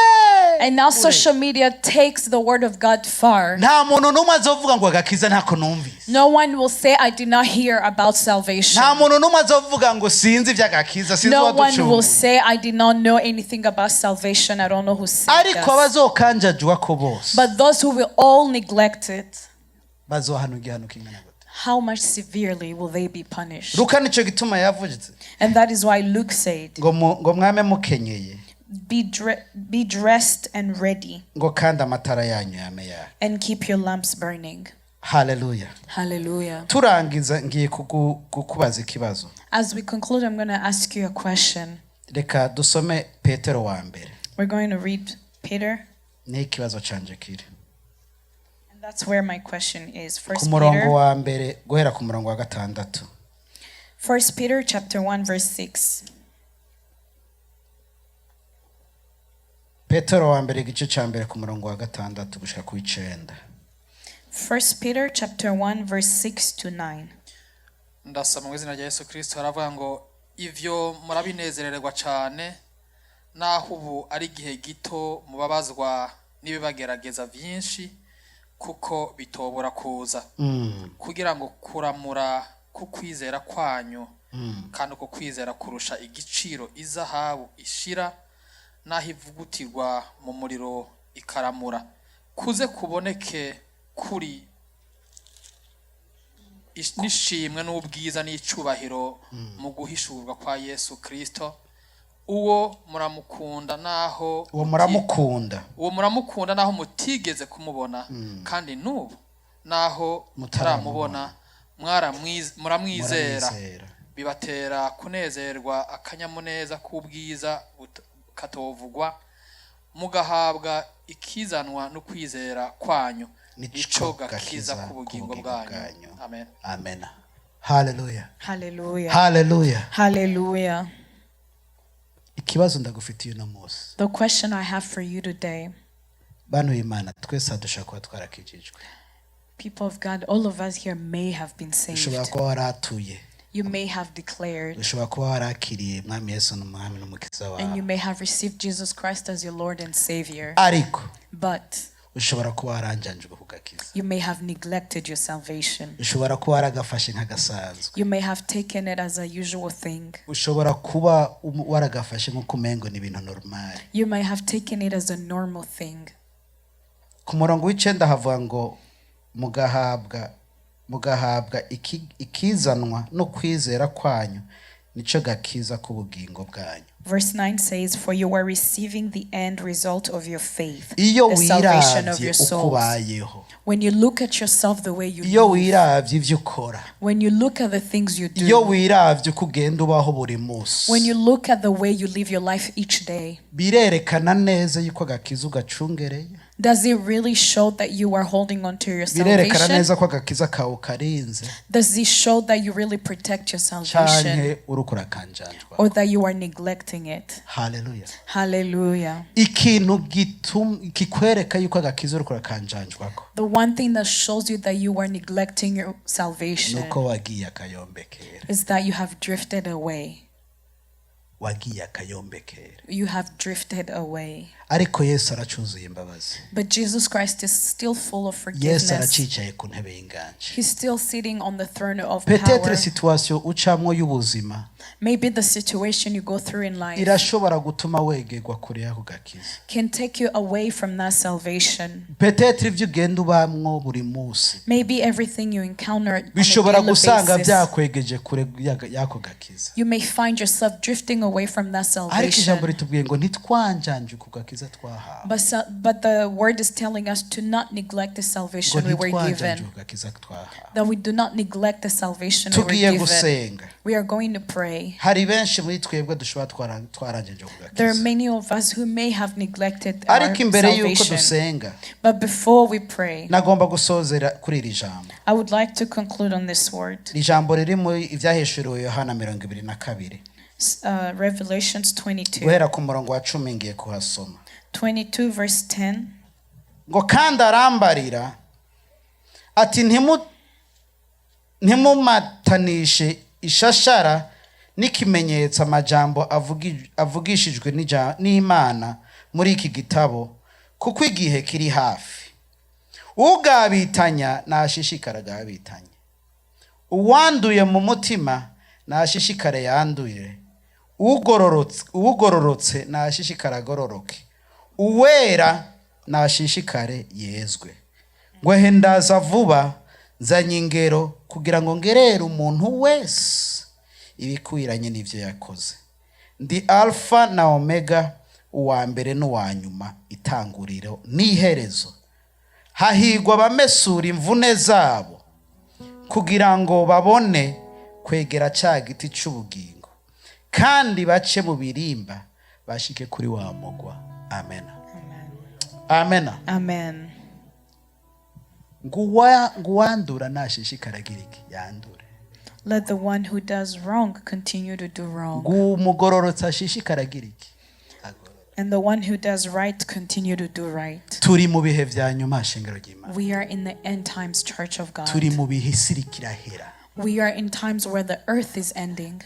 And now social media takes the word of God far. Nta muntu n'umwe azovuga ngo agakiza ntako numvise. No one will say, "I did not hear about salvation." Nta muntu n'umwe azovuga ngo sinzi iby'agakiza, sinzi No one will uwaducunguye. say, "I did not know anything about salvation. I don't know who saved Ariko us." abazokanjajwa ko bose, But those who will all neglect it, bazohanwa igihano kingana gute? How much severely will they be punished? Luka nicyo gituma yavuze And that is why Luke said, ngo ngo mwame mukenyeye, Be dressed and ready ngo kandi amatara yanyu yame yaka. And keep your lamps burning." Haleluya. Hallelujah. Turangiza, ngiye kukubaza ikibazo. As we conclude, I'm going to ask you a question. Reka dusome Petero wa mbere. We're going to read Peter, Niho ikibazo canje kiri. And that's where my question is. Ku First murongo Peter, wa mbere, guhera ku murongo wa gatandatu. First Peter chapter 1 verse 6. Petero wa mbere, igice cya mbere, ku murongo wa gatandatu gushika ku icenda. First Peter chapter 1 verse 6 to 9. Ndasoma mu izina rya Yesu Kirisito. Haravuga ngo: "Ivyo murabinezererwa cyane, naho ubu ari igihe gito mubabazwa n'ibibagerageza byinshi, kuko bitobora kuza, kugira ngo kuramura k'ukwizera kwanyu, kandi uko kwizera kurusha igiciro izahabu ishira, n'aho ivugutirwa mu muriro ikaramura, kuze kuboneke kuri n'ishimwe n'ubwiza n'icubahiro mu guhishurwa kwa Yesu Kristo. Uwo muramukunda naho Uwo muramukunda. Uwo muramukunda naho mutigeze kumubona, kandi n'ubu naho mutaramubona muramwizera, Muramwizera. bibatera kunezerwa akanyamuneza k'ubwiza katovugwa, mugahabwa ikizanwa no kwizera kwanyu, nico nico gakiza gakiza k'ubugingo k'ubugingo bwanyu." bwanyu. Amen. Amen, haleluya. Hallelujah. Haleluya. Hallelujah. Ikibazo ndagufitiye uno munsi, The question I have for you today, bantu b'Imana, twese dushobora kuba twarakijijwe. People of God, all of us here may have been Ushobora saved. kuba waratuye. You may have declared, Ushobora kuba warakiriye Mwami Yesu n'Umwami n'Umukiza and wawe. you may have received Jesus Christ as your Lord and Savior. Ariko But ushobora kuba waranjanjwe ku gakiza. You may have neglected your salvation. Ushobora kuba waragafashe nk'agasanzwe. You may have taken it as a usual thing. Ushobora kuba waragafashe nk'uko umengo ni ibintu normal. You may have taken it as a normal thing. Ku murongo w'icenda havuga ngo mugahabwa ikizanwa no kwizera kwanyu, nico gakiza k'ubugingo bwanyu. Verse 9 says, "For you are receiving the end result of your faith, Iyo the salvation of wiravye your uko souls." ubayeho, When you look at yourself the way you iyo live, wiravye ivyo ukora, when you look at the things you iyo do, wiravye uko ugenda ubaho buri munsi, when you look at the way you live your life each day, birerekana neza yuko agakiza ugacungereye? Does it really show that you are holding on to your Birerekana salvation? neza ko agakiza kawe ukarinze, Does it show that you really protect your salvation canke uriko urakanjanjwa? Or that you are neglecting it? Haleluya. Hallelujah. Ikintu kikwereka yuko agakiza uriko urakanjanjwako, The one thing that shows you that you are neglecting your salvation nuko wagiye akayombekera. Is that you have drifted away. Wagiye akayombekera. You have drifted away. Ariko Yesu aracuzuye imbabazi. But Jesus Christ is still full of Yesu forgiveness. aracicaye ku ntebe y'inganji. He's still sitting on the throne of Peut-être power. situation ucamwo y'ubuzima Maybe the situation you go through in life irashobora gutuma wegerwa kure y'ako gakiza. Can take you away from that salvation. Peut-être ibyo ugenda ubamwo buri munsi Maybe everything you encounter on a bishobora daily gusanga basis, byakwegeje kure y'ako gakiza. You may find yourself drifting away from that Ariko ijambo salvation. ritubwiye ngo ntitwanjanje ku gakiza twahawe. But the word is telling us to not neglect the Ngo salvation we were ntitwanjanje given. ku gakiza twahawe. That we do not neglect the salvation we were Tugiye given. gusenga. We are going to pray. Hari benshi muri twebwe dushobora twaranjanje ku There are gakiza. Many of us who may have neglected our Ariko imbere y'uko salvation. dusenga, But before we pray, nagomba gusozera kuri iri jambo. I would like to conclude on this word. Iri jambo riri muri Ibyahishuriwe Yohana 22. Revelations 22. Guhera ku murongo wa 10 ngiye kuhasoma. 22 verse 10. Ngo kandi arambarira ati: "Ntimumatanishe ishashara n'ikimenyetso amajambo avugishijwe n'Imana muri iki gitabo, kuko igihe kiri hafi. Ugabitanya nashishikara agabitanye, uwanduye mu mutima nashishikare yanduye, ugororotse nashishikare agororoke, uwera nashishikare yezwe. Ngo ehe, ndaza vuba, nzanye ingero kugira ngo ngerere umuntu wese ibikwiranye n'ibyo yakoze. Ndi Alfa na Omega, uwa mbere n'uwa nyuma, itanguriro n'iherezo." Hahigwa abamesura imvune zabo kugira ngo babone kwegera cya giti cy'ubugingo, kandi bace mu birimba bashike kuri wa mugwa. Amena, amena. Amen. Ngo uwandura nashishikara agira iki? Yandure. Let the one who does wrong continue to do wrong, Ngo umugororotsi ashishikara agira iki? and the one who does right continue to do right. Turi mu bihe vya nyuma, shengero ry'Imana. We are in the end times, church of God. Turi mu bihe isi iriko irahera. We are in times where the earth is ending.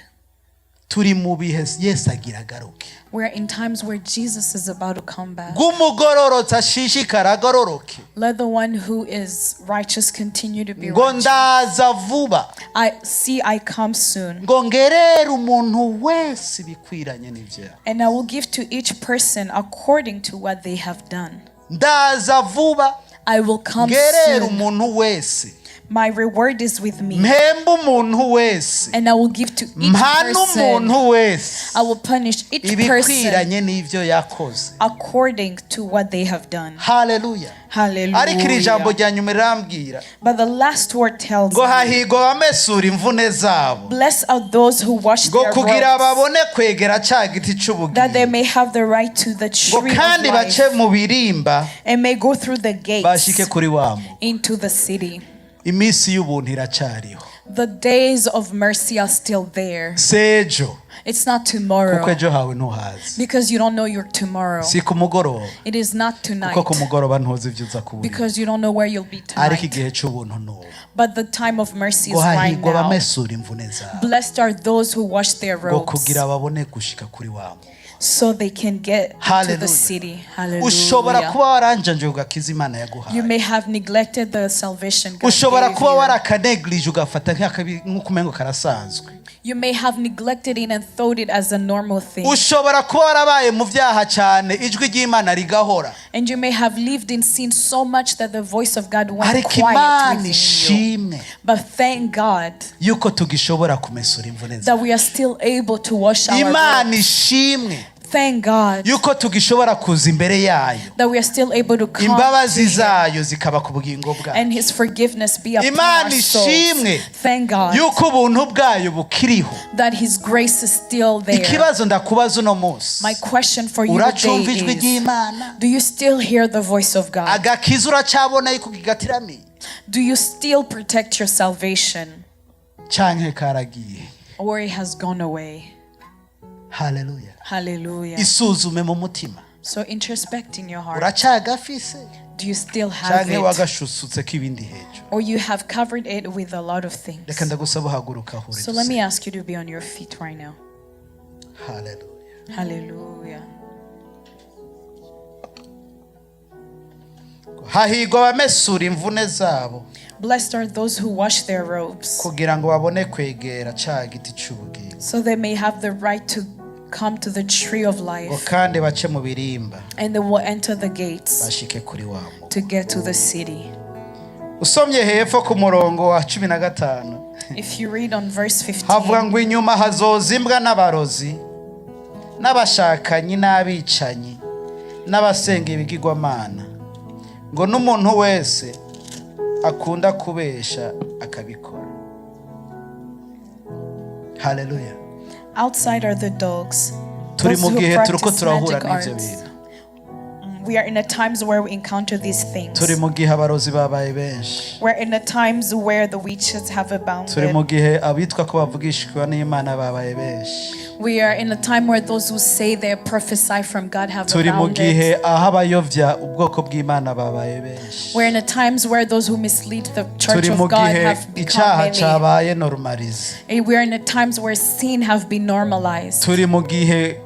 Turi mu bihe Yesu agira agaruke. We are in times where Jesus is about to come back. Ngo umugororotsi ashishikara agororoke. Let the one who is righteous continue to be Ngo righteous. ndaza vuba. I see I come soon. Ngo ngerere umuntu wese ibikwiranye n'ibyo yakoze. And I will give to each person according to what they have done. Ndaza vuba. I will come Ngerere soon. umuntu wese. My reward is with me. Mpembe umuntu wese. And I will give to each Mpane person. umuntu wese I will punish each person ibikwiranye n'ibyo yakoze. According to what they have done. Haleluya. Ariko iri jambo Hallelujah. rya nyuma rirambwira But the last word tells ngo me, hahigwa abamesura imvune zabo blessed are those who wash ngo their kugira robes, babone kwegera cya giti that they cy'ubugingo may have the right to the ngo tree of kandi life bace mu birimba and may go through the bashike gates kuri wa mugwa. Into the city. Iminsi y'ubuntu iracyariho. The days of mercy are still there. Si ejo It's not kuko tomorrow ejo hawe ntuhazi. because you don't know your tomorrow. Si ku mugoroba It is not tonight kuko ku mugoroba ntuzi ibyo uza kubura. because you don't know where you'll be Ariko tonight. igihe cy'ubuntu ni ubu. But the time of mercy Ngo is right hahigwa now. abamesura imvune zabo Blessed are those who wash their ngo robes kugira babone gushika kuri wa mugwa. So they can get to the Hallelujah. city. Ushobora Hallelujah. kuba waranjanje ugakiza Imana yaguhaye. You may have neglected the salvation God Ushobora gave kuba you. warakaneglije ugafata nk'uko umengo karasanzwe. You may have neglected it and thought it as a normal thing. Ushobora kuba warabaye mu byaha cyane ijwi ry'Imana rigahora. And you may have lived in sin so much that the voice of God went Ariko quiet Imana within you. ishimwe But thank God yuko tugishobora kumesura imvune that zacu. we are still able to wash our Imana robes. ishimwe Thank God yuko tugishobora kuza imbere yayo that we are still able to come to imbabazi Him zayo zikaba ku bugingo bwayo. and His forgiveness be upon Imana our souls. ishimwe Thank God yuko ubuntu bwayo bukiriho. That His grace is still there. Ikibazo ndakubaza uno munsi, My question for you uracumva today ijwi is, ry'Imana? do you still hear the voice of God? Agakiza uracyabona yuko kigatiramiye Do you still protect your salvation canke karagiye? Or it has gone away? Haleluya. Hallelujah. Isuzume mu mutima. So introspect in your heart. Uracyagafise Do you still have canke it? wagashusutse ibindi hejuru? Or you have covered it with a lot of things? Reka ndagusaba uhaguruka ahure. So let me ask you to be on your feet right now. Haleluya. Hallelujah. Hahigwa abamesura imvune zabo Blessed are those who wash their robes, kugira ngo babone kwegera ca giti c'ubugingo so they may have the right to come to the tree of ngo life, kandi bace mu birimba and they will enter the gates bashike kuri wa mugwa. To get to the city. Usomye hepfo ku murongo wa 15 If you read on verse 15, havuga ngo inyuma hazoza imbwa n'abarozi n'abashakanyi n'abicanyi n'abasenga ibigirwamana ngo n'umuntu wese akunda kubesha akabikora. Haleluya. Outside are the dogs, Turi those mu who gihe turiko practice turahura magic n'ivyo arts. bintu. We are in a times where we encounter these things. Turi mu gihe abarozi babaye benshi. We're in a times where the witches have Turi abounded. mu gihe abitwa ko bavugishwa n'Imana babaye benshi. We are in a time where those who say they prophesy from God have Turi mu abounded. gihe aho abayobya ubwoko bw'Imana babaye benshi. We're in a times where those who mislead the church Turi mu of God gihe have become icyaha many. cyabaye normalize. And we are in a times where sin have been normalized. Turi mu gihe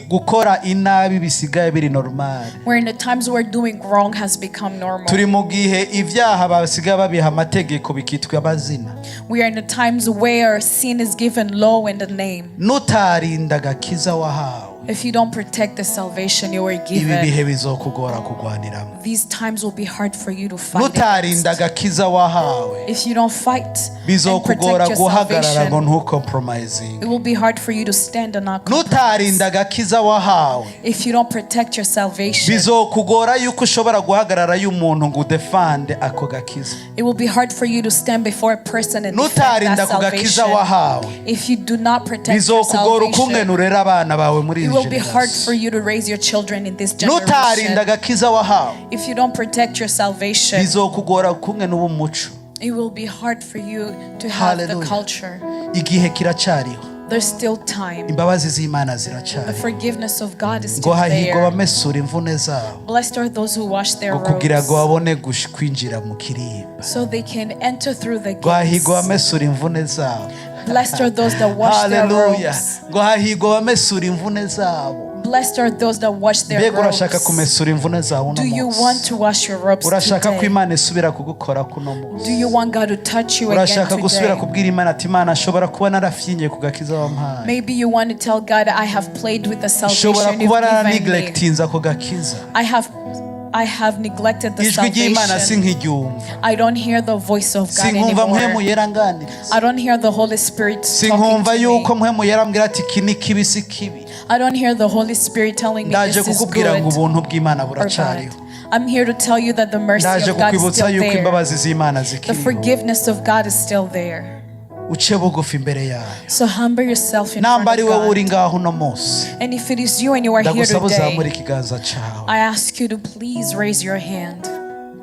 gukora inabi bisigaye biri normal. We're in the times where doing wrong has become normal. Turi mu gihe ibyaha basigaye babiha amategeko bikitwa amazina. We are in the times where sin is given law and a name. Nutarinda agakiza wahawe If you don't protect the salvation you were ibi bihe given, bizokugora kugwaniramo. These times will be hard for you to fight Nutarinda against. agakiza wahawe, If you don't fight and bizokugora protect your guhagarara ngo salvation, ntukompromisinge. it will be hard for you to stand and not compromise. Nutarinda agakiza wahawe, If you don't protect your salvation, bizokugora yuko ushobora guhagarara y'umuntu ngo udefande ako gakiza. It will be hard for you to stand before a person and defend Nutarinda that ku gakiza salvation. wahawe, If you do not protect your bizokugora ukungene salvation, urera abana bawe muri it iyi will be hard for generation. you to raise your children in this Nutarinda generation. agakiza wahawe, If you don't protect your salvation, bizokugora ukungene uba umuco. It will be hard for you to have the Hallelujah. culture. Igihe kiracyariho. There's still time. Imbabazi z'Imana The ziracyariho. forgiveness of God is Ngo still hahirwa there. abamesura imvune zabo, Blessed are those who wash their ngo kugira ngo robes babone kwinjira mu kirimba. So they can enter through the Ngo hahirwa gates. abamesura imvune zabo. Blessed are those that wash their Haleluya. robes. Ngo hahirwa abamesura imvune zabo. Blessed are those that wash their Mbega urashaka robes. kumesura imvune zawe uno Do you munsi? want to wash your robes Urashaka ko today? Imana isubira kugukora kuno munsi? Do you want God to touch you again Urashaka gusubira today? kubwira Imana ati: "Imana, ashobora kuba narafyinye ku gakiza wampaye. Maybe you want to tell God, "I have played with the Nshobora salvation kuba you've given me. naraneglectinze ako gakiza. I have neglected the Ijwi ry'Imana salvation. sinkiryumva. I don't hear the voice of God Sinkumva anymore. Mpwemu Yera anganiriza. I don't hear the Holy Spirit talking Sinkumva to yuko me. Mpwemu Yera ambwira ati iki ni kibi, si kibi." I don't hear the Holy Spirit telling me Ndaje this is kukubwira ngo good ubuntu bw'Imana or bad." buracariho. I'm here to tell you that the mercy Ndaje of God is kukwibutsa still yuko there. imbabazi z'Imana The zikiriho. forgiveness of God is still there. Uce bugufi imbere yayo. So humble yourself in Namba front ari of wowe uri God. ngaho uno munsi, And if it is you and you are here ndagusaba uzamure today, ikiganza cyawe. I ask you to please raise your hand.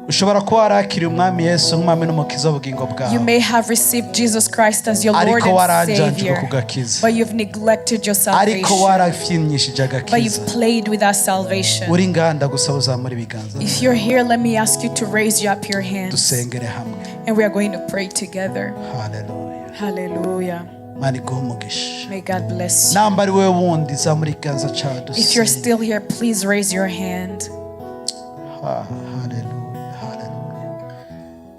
Ushobora kuba warakiriye Umwami Yesu nk'Umwami n'Umukiza w'ubugingo You bwawe, may have received Jesus Christ as your Lord ariko and waranjanjwe Savior, ku gakiza, but you've neglected your ariko salvation. warafyinyishije But agakiza. you've played with our salvation. Uri ngaha, ndagusaba uzamure ibiganza. If you're here, let me ask you to raise up your hands. Dusengere hamwe. And we are going to pray together. Haleluya. Hallelujah. Mana iguhe umugisha. May God bless you. Namba ari wowe wundi, zamura ikiganza cyawe If you're dusenge. still here, please raise your hand. Haleluya, haleluya.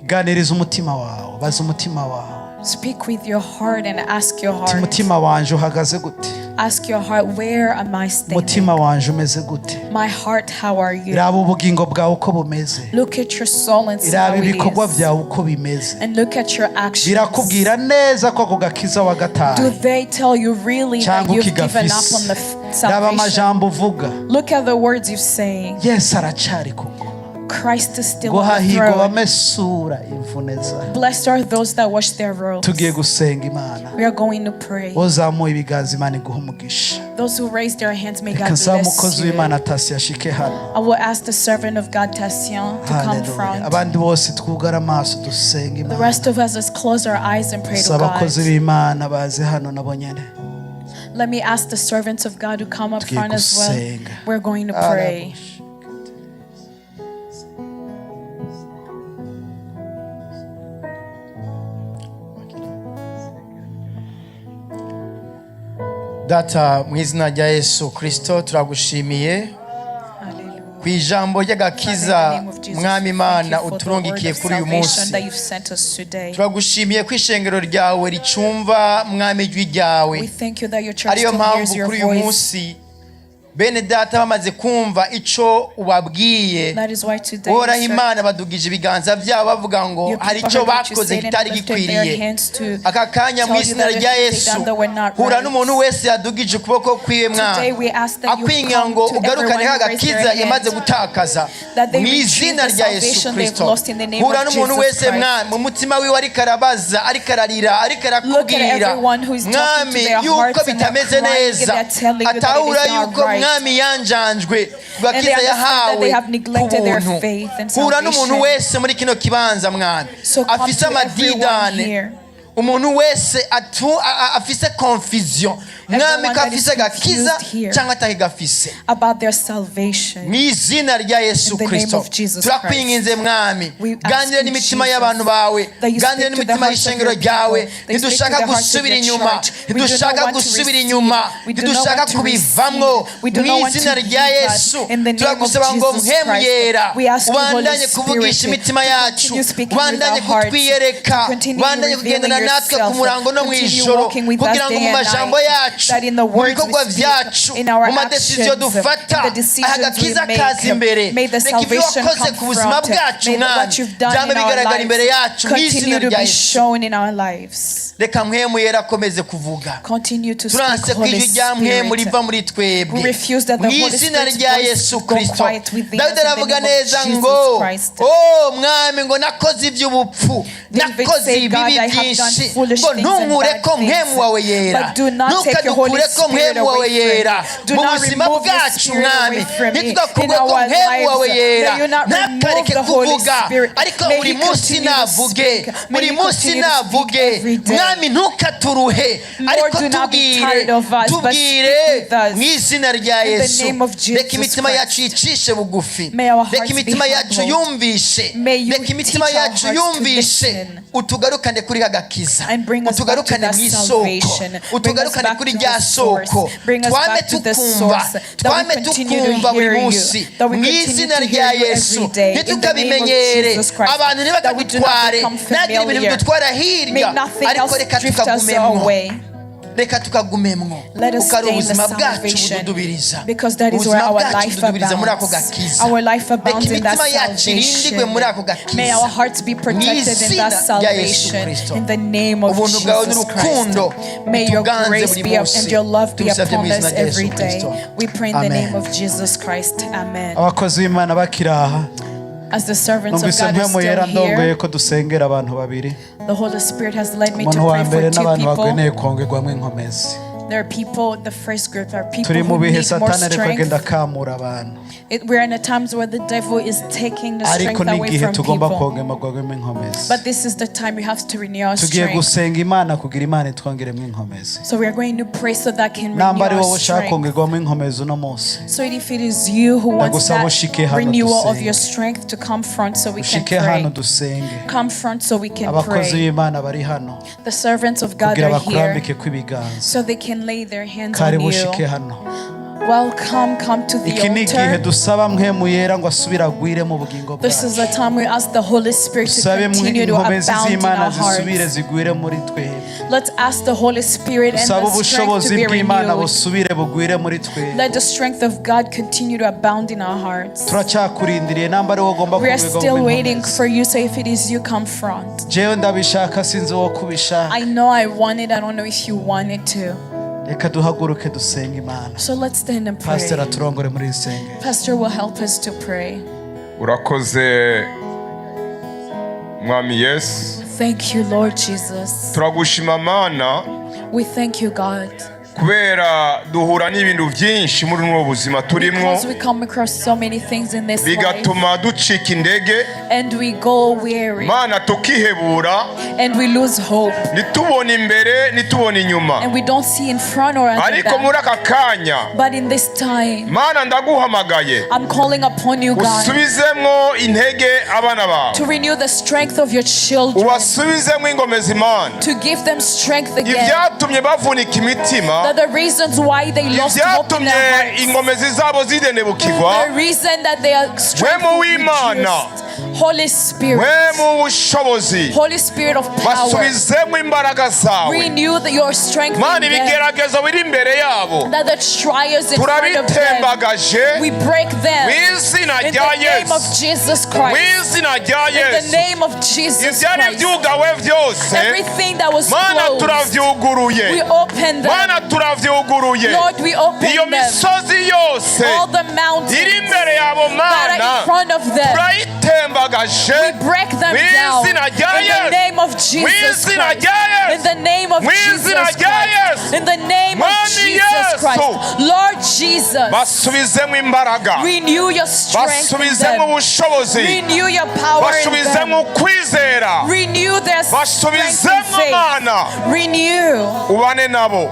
Ganiriza umutima wawe, baza umutima wawe. Speak with your heart and ask your Ati, heart. "Umutima wanje uhagaze gute? Ask your heart, "Where am I standing?" Umutima wanje umeze gute?" My heart, how are you? Raba ubugingo bwawe uko bumeze. Look at your soul and see Raba how it ibikorwa is. byawe uko bimeze. And look at your actions. Birakubwira neza ko ako gakiza Do wagataye they tell you really that cyangwa you've given up ukigafise? on the Raba salvation? amajambo uvuga. Look at the words you're saying. Yesu aracari ku ngoma. Christ is still Ngo on the hahirwa throne. abamesura imvune zawe. Blessed are those that wash their robes. Tugiye gusenga Imana. We are going to pray. Uzamuye ibiganza, Imana iguha umugisha. Those who raise their hands, may Reka God nsaba bless umukozi you. w'Imana Tasi ashike hano. I will ask the servant of God, Tassian, to come Haleluya. front. Abandi bose twugare amaso dusenga The Imana. rest of us, let's close our eyes and pray to Saba abakozi God. b'Imana baze hano nabo nyene. Let me ask the servants of God to come up Tugiye front as well. gusenga. We're going to pray. Data, mu izina rya Yesu Kirisito, turagushimiye Hallelujah. ku ijambo ry'agakiza. Father, in the name of Jesus, Mwami we thank Imana you for the word uturungikiye of kuri uyu salvation munsi, that you've sent us today. turagushimiye ko ishengero ryawe ricumva, Mwami, ijwi ryawe. We thank you that your church Ariyo still hears mpamvu your kuri uyu voice. munsi bene data bamaze kumva ico ubabwiye, That is why today, Uhoraho sir, Imana, badugije ibiganza byabo bavuga ngo your hari people icyo heard what you bakoze said and kitari lifted their gikwiriye. hands to Aka kanya, mu tell you izina that rya there's things Yesu, they've done that were not hura right. n'umuntu wese yadugije ukuboko kwiwe, Today Mwana, we ask that you akwinga come ngo to ugarukane everyone who raised agakiza their yamaze hands, gutakaza, that they mu retrieve izina the rya Yesu salvation they've Kristo. lost in the name Hura of n'umuntu Jesus wese, Christ. Mwana, mu mutima wiwe ariko arabaza, ariko ararira, ariko Look at arakubwira, everyone who is talking to Mwami, their yuko hearts and they're bitameze crying and neza, they're telling you that it atahura is not yuko, right. Mwami, yanjanjwe ku And they gakiza understand that yahawe they have ku neglected their buntu. faith and Hura n'umuntu salvation. wese muri kino kibanza, Mwana, So come afise to everyone amadidane, here. umuntu wese afise confusion, Mwami, Everyone ko that is afise agakiza confused here cyangwa atakigafise, about their salvation. mu izina rya Yesu In the name Kristo, of Jesus turakwinginze, Mwami, We ask ganire you, n'imitima Jesus, y'abantu bawe, that you ganire speak to the n'imitima hearts of y'ishengero your ryawe. people, that you speak to Ntidushaka the hearts of gusubira your inyuma, church. We do not ntidushaka want to gusubira recede. inyuma, We do not ntidushaka want to kubivamwo. recede. We do Mu not want izina to rya leave us. Yesu, In the name of turagusaba ngo Jesus Mpwemu Christ, Yera we ask you, Holy ubandanye kuvugisha Spirit, imitima to yacu, continue speaking with ubandanye our hearts, kutwiyereka, to continue ubandanye revealing kugendana natwe ku yourself, murango no mu continue ijoro, walking with us kugira ngo day mu and majambo night, yacu yacu, That in the mu words bikorwa we speak, byacu, in our mu madesiziyo actions, dufata, in the decisions we agakiza make, kaza imbere. may the Reka ibyo salvation wakoze come ku buzima front. bwacu, May Mwami, what you've done byame in our bigaragara imbere lives yacu mu izina continue to rya be Yesu. shown in our lives. Reka mpwemu yera akomeze kuvuga. Continue to speak, Turanse ko Holy ijwi rya mpwemu Spirit. riva muri twebwe We refuse that the mu Holy izina Spirit's rya voice Yesu go Kristo. quiet within Dawidi us in the aravuga name of neza Jesus ngo, Christ. "Oh mwami, ngo nakoze iby'ubupfu, David nakoze said, ibibi "God, I have done byinshi, foolish ngo things and ntunkure bad ko things. mpwemu wawe yera, But do not take your Holy ntukadukureko Spirit mpwemu wawe away from me. yera Do mu not buzima remove your bwacu, Spirit mwami, away from me. In ntitugakurwe ko our mpwemu wawe lives, yera, may you not remove ntakareke the Holy kuvuga, Spirit. ariko May buri he munsi continue to navuge, speak. May buri he munsi continue to speak navuge, every day. mwami, ntukaturuhe, Lord, ariko do not be tubwire, tired of us, but tubwire speak with us. mu izina rya In the Yesu. name of Jesus Reka imitima Christ. yacu yicishe bugufi, May our reka hearts be imitima yacu humbled. yumvishe, May you reka imitima teach our yacu hearts to yumvishe, listen. utugarukane kuri kagakiza, And bring us back to utugarukane that mu isoko, salvation. Bring us utugarukane back kuri to rya the source. soko, Bring us twame back to the tukumva, source. That we twame continue to tukumva buri hear you. munsi That we mu continue izina to rya hear you Yesu. every day. In the name of Ntitukabimenyere, Jesus Christ. abantu That we do not ntibakadutware, become ntagire ibintu familiar. bidutwara May hirya, nothing ariko else reka drift us tukagumemwo, away. reka tukagumemwo, Let us kuko ari stay in the ubuzima bwacu salvation bududubiriza, because that is where ubuzima our bwacu life bududubiriza muri ako abounds. gakiza. Our life Reka abounds in that imitima yacu irindigwe muri ako salvation. May gakiza our hearts be mu protected in izina that rya Yesu salvation. Kristo. In the name of Ubuntu bwawe Jesus n'urukundo Christ. May your bituganze grace buri be up munsi. and your love be Tubisabye mu upon izina us rya Yesu every day. Kristo. We pray in the Amen. name of Jesus Christ. Amen. Abakozi b'Imana bakiri aha, As the servants of numvise God are mpwemu yera still ndongoye here, ko dusengera abantu babiri. the Holy Spirit has led me to Umuntu wa pray mbere for two n'abantu people. bakeneye kongerwamo inkomezi. There are people, the first group are people Turi mu who bihe need more Satani ariko agenda strength. akamura abantu, We're in a times where the devil is taking the ariko strength away n'igihe from tugomba people. kongerwamo inkomezi. But this is the time we have to renew our Tugiye strength. gusenga Imana kugira Imana itwongeremo inkomezi. So we are going to pray so that can renew Namba ari our wowe ushaka strength. kongerwamo inkomezi uno munsi, So if it is you who wants ndagusaba that ushike hano renewal of dusenge. your strength to come front so we can Ushike hano pray. dusenge. Come front so we can Abakozi pray. b'Imana bari hano The servants of God kugira are here bakurambike kw'ibiganza. so they can lay their hands on Karibu ushike you. hano. Welcome, come to the Iki ni igihe altar. dusaba mpwemu yera ngo asubire agwire mu bugingo This is bwacu. the time we ask the Holy Spirit to Dusabe continue to inkomezi abound in z'Imana our zisubire hearts. zigwire muri twebwe. Let's ask the Holy Spirit and Dusabe the strength to ubushobozi be bw'Imana renewed. busubire bugwire muri twebwe. Let the strength of God continue to abound in our hearts. Turacyakurindiriye namba ari wowe ugomba We are kongerwamo still waiting inkomezi. for you, so if it is you, come front. Jewe ndabishaka, sinzi uwo kubishaka. I know I want it, I don't know if you want it too. Reka duhaguruke dusenge Imana. So let's stand and pray. Pastor aturongore muri iri sengero. Pastor will help us to pray. Urakoze, mwami Yesu. Thank you, Lord Jesus. Turagushima Mana, We thank you, God, kubera duhura n'ibintu byinshi muri buno buzima turimo, because we come across so many things in this life bigatuma ducika intege, and we go weary Mana, tukihebura, and we lose hope ntitubone imbere, ntitubone inyuma. And we don't see in front or at the Ariko muri back. aka kanya, But in this time, Mana, ndaguhamagaye, I'm calling upon you, God, usubizemwo intege abana bawe, to renew the strength of your children, ubasubizemwo ingomezi, Mana, to give them strength again. ibyatumye bavunika imitima, That the reasons why they lost hope in ibyatumye their hearts, ingomezi zabo zidenebukirwa, the reason that their strength Wemu was w'Imana. reduced. Holy Spirit, we mu bushobozi, Holy Spirit of power, basubizemo imbaraga zawe. Renew your strength Mana, in them. ibigeragezo biri imbere yabo That the trials in front of them, turabitembagaje we break them mu izina in rya the name of Yesu, Jesus mu Christ. izina rya In the Yesu. name of Jesus Ibyari Christ. byugawe byose, Everything that was Mana, closed, turavyuguruye. we open them. Mana, turavyuguruye. Lord, we open Iyo them. misozi yose All the iri mountains imbere yabo, that are Mana, in front of them, turayitembagaje we break them mu down. izina In rya the Yesu, name of mu Jesus izina Christ. rya In Yesu, the name of mu Jesus izina rya Christ. Yesu. In the name of Mwami Jesus Yesu. Christ. Lord Jesus, Basubizemo imbaraga, renew your strength in basubizemo them. ubushobozi, Renew your power in them. basubizemo ukwizera, Renew their strength and basubizemo, faith. Mana, Renew ubane nabo,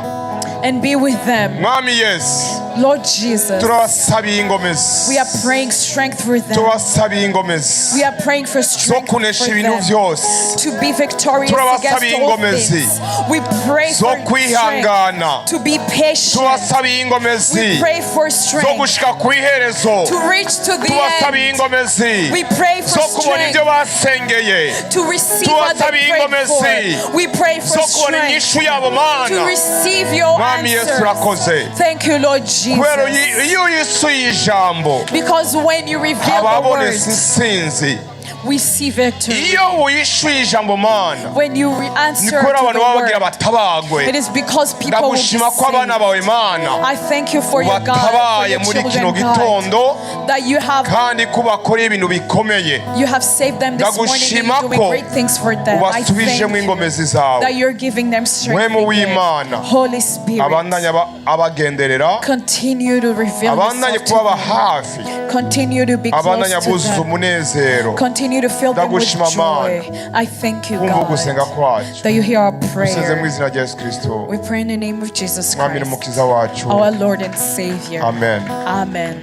and be with them. Mwami Yesu. Lord Jesus, Turabasabiye ingomezi. we are praying strength for them. Turabasabiye ingomezi We are praying for zo strength for kunesha ibintu them byose, to be victorious against Turabasabiye all ingomezi things. We pray zo for strength kwihangana. to be patient. Turabasabiye ingomezi We pray for zo strength gushika ku iherezo. to reach to the Tubasabiye end. ingomezi We pray zo for kubona ibyo strength basengeye, to receive what they Tubasabiye prayed ingomezi for. We pray zo for kubona strength inyishu yabo to Mana. receive your Mwami Yesu, urakoze. answers. Thank you, Lord Kubera Jesus. iyo yisuye ijambo, Because when you reveal the hababonetse word, intsinzi. we see victory. Iyo wishyuye ijambo Mana, When you ni answer kubera to abantu the baba bagira word, batabagwe. it is because people will be Ndagushima ko abana saved. bawe Mana I thank you for your God, for ubatabaye your muri kino children, gitondo, God, that you have kandi ko ubakoreye ibintu bikomeye. you have saved them this morning and Ndagushima you're doing ko great things for them. I thank ubasubijemo you ingomezi zawe. that you're giving them strength Mwemu again. w'Imana, Holy Spirit, abandanye abagenderera, continue to reveal abandanye yourself to kubaba them. hafi, Continue to be close abandanye to abuzuza them. umunezero. Continue to fill them with Ndagushima, joy. I thank you, Kumva God, ugusenga kwacu. that you hear our Dusenze mu prayer. izina rya Yesu Kristo, We pray in the name of Jesus Mwami Christ, n'Umukiza wacu. our Lord and Savior. Amen. Amen.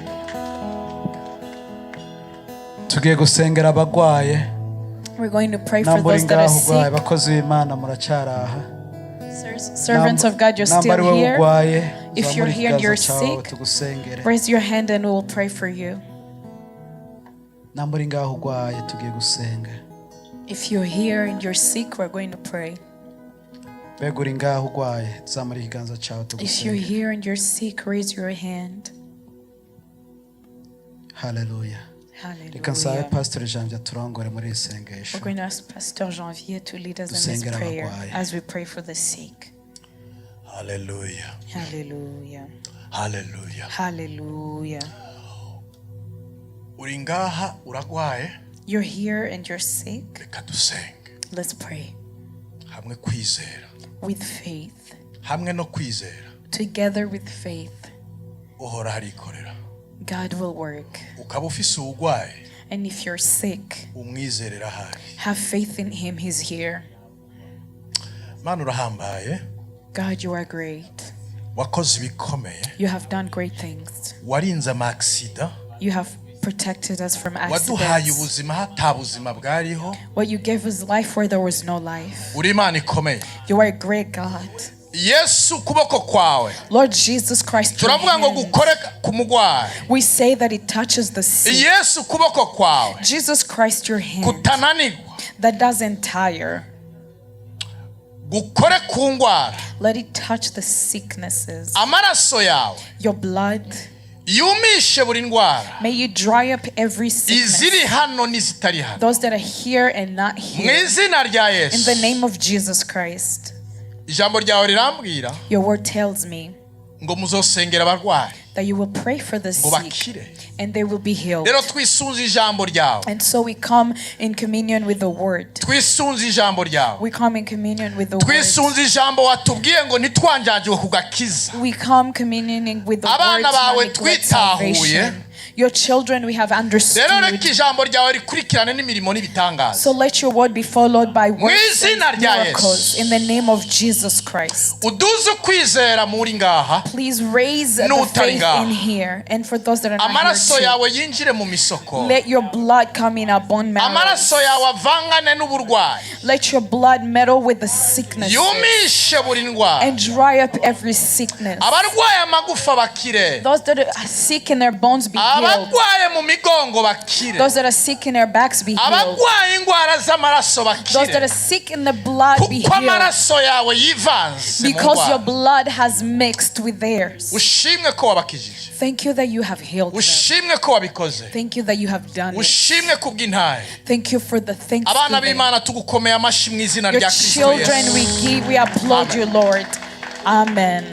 Tugiye gusengera abagwaye. We're going to pray for Namba uri those that are ngaho urwaye, sick. abakozi b'Imana muracyaraha. Servants of God, you're Namba ari still wowe here. urwaye, If zamura you're here and ikiganza you're cyawe sick, tugusengere. raise your hand and we will pray for you. Namba uri ngaho urwaye, tugiye gusenga. If you're here and you're sick, we're going to pray. Mbega uri ngaho urwaye, zamura ikiganza cyawe If you're tugusengere. here and you're sick, raise your hand. Haleluya. Reka nsabe Hallelujah. Pastor Janvier turongore muri iri sengesho. We're going to ask Pastor Janvier to lead us in this Dusengera prayer abarwayi. as we pray for the sick. Haleluya. Hallelujah. Haleluya. Hallelujah. Uri ngaha uragwaye, You're here and you're sick. reka dusenge Let's pray hamwe kwizera, with faith. hamwe no kwizera. Together with faith, Uhoraho arikorera. God will work. Ukaba ufise uwugwaye, And if you're sick, umwizerera ahari. have faith in Him. He's here. Mana urahambaye, God, you are great. Wakoze ibikomeye, You have done great things. Warinze ama accident, You have protected us from waduhaye accidents. ubuzima hata buzima bwariho. What you gave us life where there was no life. Uri Imana ikomeye. You are a great God. Yesu, ukuboko kwawe, Lord Jesus Christ, your turavuga ngo hand, gukore ku mugwayi. we say that it touches the sick. Yesu, ukuboko kwawe Jesus Christ, your hand kutananirwa that doesn't tire, gukore ku ndwara. let it touch the sicknesses. Amaraso yawe Your blood, yumishe buri ndwara, may you dry up every sickness. Iziri hano n'izitari hano, Those that are here and not mu here. izina rya In Yesu. the name of Jesus Christ, Ijambo ryawe rirambwira your word tells me ngo muzosengera abarwayi that you will pray for the ngo sick bakire. And they will be healed. Rero twisunze ijambo ryawe. And so we come in communion with the word. Twisunze ijambo ryawe. We come in communion with the word. Twisunze ijambo watubwiye ngo ntitwanjanjiwe ku gakiza. We come communing with the word Abana to bawe not neglect twitahuye. salvation. Your children we have Rero understood. reka ijambo ryawe rikurikirane n'imirimo n'ibitangaza. So let your word be followed by works izina and rya miracles Yesu. in the name of Jesus Christ. Uduze ukwizera muri ngaha. Please raise the N'utari faith ngaha. in here. And for those that are not Amaraso here yawe yinjire mu misoko. too, let your blood come in our bone marrow. Amaraso yawe avangane n'uburwayi. Let your blood meddle with the sickness Yumishe buri ndwara. And dry up every sickness. Abarwaye amagufa bakire. Those that are sick in their bones be healed. Abarwaye mu migongo bakire. Those that are sick in their backs be healed. Abarwaye indwara z'amaraso Those that bakire. are sick in the blood be Kuko healed. amaraso yawe yivanze mu Because your ndwara. blood has mixed with theirs. Ushimwe ko wabakijije. Thank you that you have healed them. Ushimwe ko wabikoze. Thank you that you have done it. Ushimwe kubw'intahe. Thank you for the Abana thanksgiving. b'Imana tugukomeye amashyi mu izina Your rya Kristo children, Yesu. we give, we applaud Amen. you, Lord. Amen.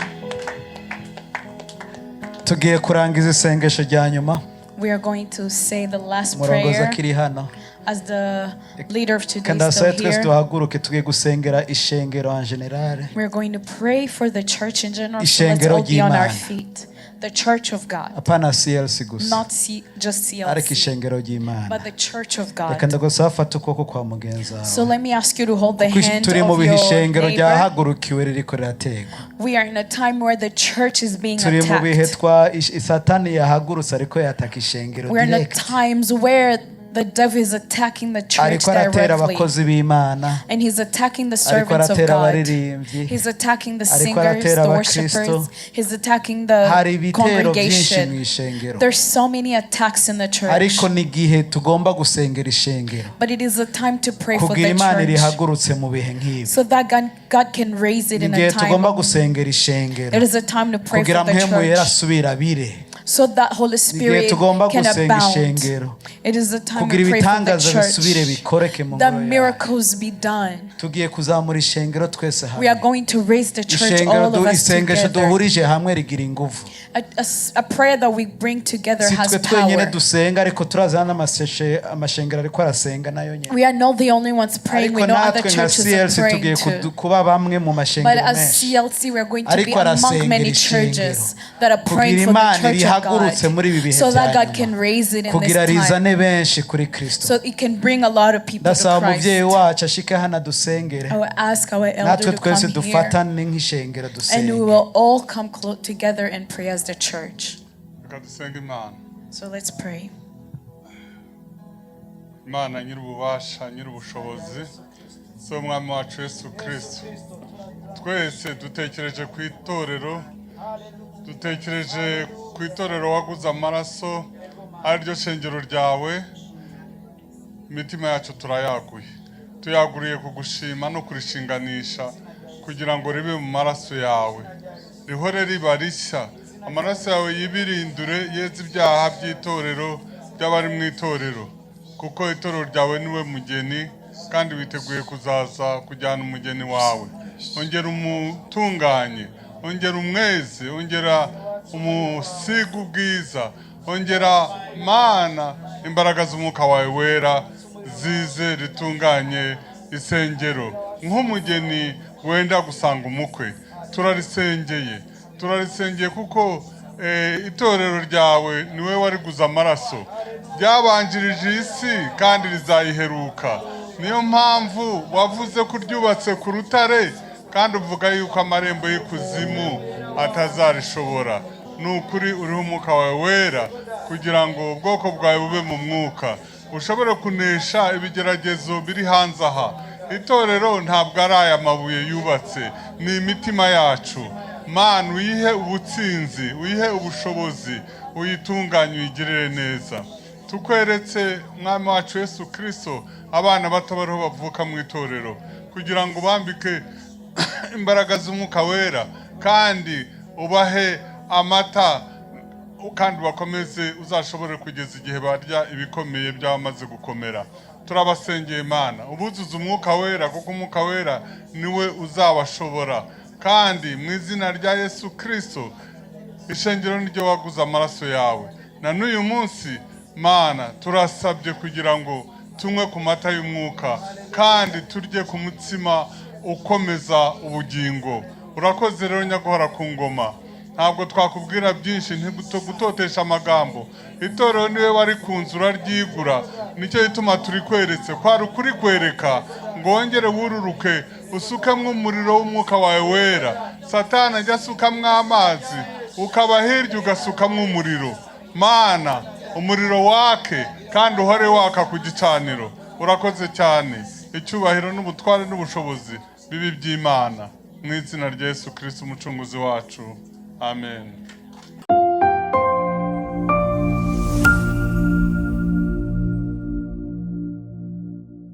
Tugiye kurangiza isengesho rya nyuma. We are going to say the last Umurongozi prayer akiri hano, as the leader of today kandi is still ndasabe twese here. duhaguruke, tugiye gusengera ishengero en general. We're going to pray for the church in general. So let's Ishengero all be on our ry'Imana. feet. The church of God. Apana CLC gusa, Not just ariko CLC, ishengero ry'Imana. but the church of Reka God. ndagusaba fata ukuboko kwa mugenzi wawe, So let me ask you to hold the kuko hand turi mu of bihe your ishengero neighbor. ryahagurukiwe ririko rirategwa. We are in a time where the church is being Turi mu bihe attacked. twa Satani yahagurutse ariko yataka ishengero We are in a direct. times where the devil is attacking the church Ariko aratera directly. abakozi b'Imana, And he's attacking the ariko servants of aratera God. abaririmbyi, He's attacking the ariko singers, aratera the abakristo. worshipers. He's attacking the Hari ibitero byinshi mu congregation. ishengero, There's so many attacks in the church. ariko n'igihe tugomba gusengera ishengero But it is a time to pray for kugira the Imana church irihagurutse mu bihe nk'ibi. so that God can raise it in Igihe a time. tugomba gusengera ishengero It is a time to pray kugira for the mpemu yera church asubira abire. so that Holy Igihe Spirit tugomba can gusenga abound. ishengero It is a time kugira to pray for the ibitangaza bisubire church bikoreke mu that ngoro yayo. miracles be done. Tugiye kuzamura ishengero twese We are hamwe. going to raise the church, Ishengero all of us isengesho together. duhurije hamwe rigira ingufu. A prayer that we bring together Si has twe twenyine power. dusenga, ariko turazana amashengero ariko arasenga nayo nyine. We are not the only ones praying. Ariko We know other natwe nka churches are CLC praying tugiye too. kuba bamwe mu But mashengero as menshi CLC, we are going to be ariko among arasengera many ishengero churches that are praying kugira for the Imana church of irihagurutse God muri ibi bihe so bya that God nyuma, can raise it in kugira this time. rizane benshi kuri Kristo. So it can bring a lot of people to Ndasaba umubyeyi Christ. wacu ashike hano adusengere, I will ask our elder natwe to twese come here dufatane nk'ishengero and we dusenge. will all come together and pray as the church. Reka dusenge Imana. So let's pray. Imana nyir'ububasha, nyir'ubushobozi, so Umwami wacu Yesu Kirisito, twese dutekereje ku itorero, dutekereje ku itorero waguze amaraso, ariryo shengero ryawe. Imitima yacu turayaguye, tuyaguriye kugushima no kurishinganisha kugira ngo ribe mu maraso yawe, rihore riba rishya. Amaraso yawe yibirindure, yeze ibyaha by'itorero, by'abari mu itorero, kuko itorero ryawe niwe mugeni kandi witeguye kuzaza kujyana umugeni wawe. Ongera umutunganye, ongera umweze, ongera umusiga ubwiza, ongera Mana imbaraga z'umwuka wawe wera zize ritunganye isengero nk'umugeni wenda gusanga umukwe. Turarisengeye, turarisengeye kuko itorero ryawe niwe wariguze amaraso, ryabanjirije isi kandi rizayiheruka. Niyo mpamvu wavuze ko ryubatse ku rutare kandi uvuga yuko amarembo y'ikuzimu atazarishobora. Ni ukuri uriho umwuka wawe wera kugira ngo ubwoko bwawe bube mu mwuka, ushobore kunesha ibigeragezo biri hanze aha. Itorero ntabwo ari aya mabuye yubatse, ni imitima yacu. Mana, uyihe ubutsinzi, uyihe ubushobozi, uyitunganye, uyigirire neza. Tukweretse Mwami wacu Yesu Kirisito abana bato bariho bavuka mu itorero kugira ngo bambike imbaraga z'umwuka wera kandi ubahe amata kandi bakomeze, uzashobore kugeza igihe barya ibikomeye by'abamaze gukomera. Turabasengeye Imana, ubuzuze umwuka wera kuko umwuka wera niwe uzabashobora. Kandi mu izina rya Yesu Kirisito, ishengero niryo waguze amaraso yawe. Na n'uyu munsi Mana turasabye kugira ngo tunywe ku mata y'umwuka kandi turye ku mutsima ukomeza ubugingo. Urakoze rero nyaguhora ku ngoma. Ntabwo twakubwira byinshi, gutotesha amagambo. Itorero niwe warikunze uraryigura, nicyo gituma turikweretse, kwari ukurikwereka ngo wongere wururuke, usukemwo umuriro w'umwuka wawe wera. Satani ajya asukamwo amazi, ukaba hirya ugasukamwo umuriro. Mana, umuriro wake kandi uhore waka ku gicaniro. Urakoze cyane. Icyubahiro n'ubutware n'ubushobozi bibi by'Imana mu izina rya Yesu Kirisito umucunguzi wacu, amen.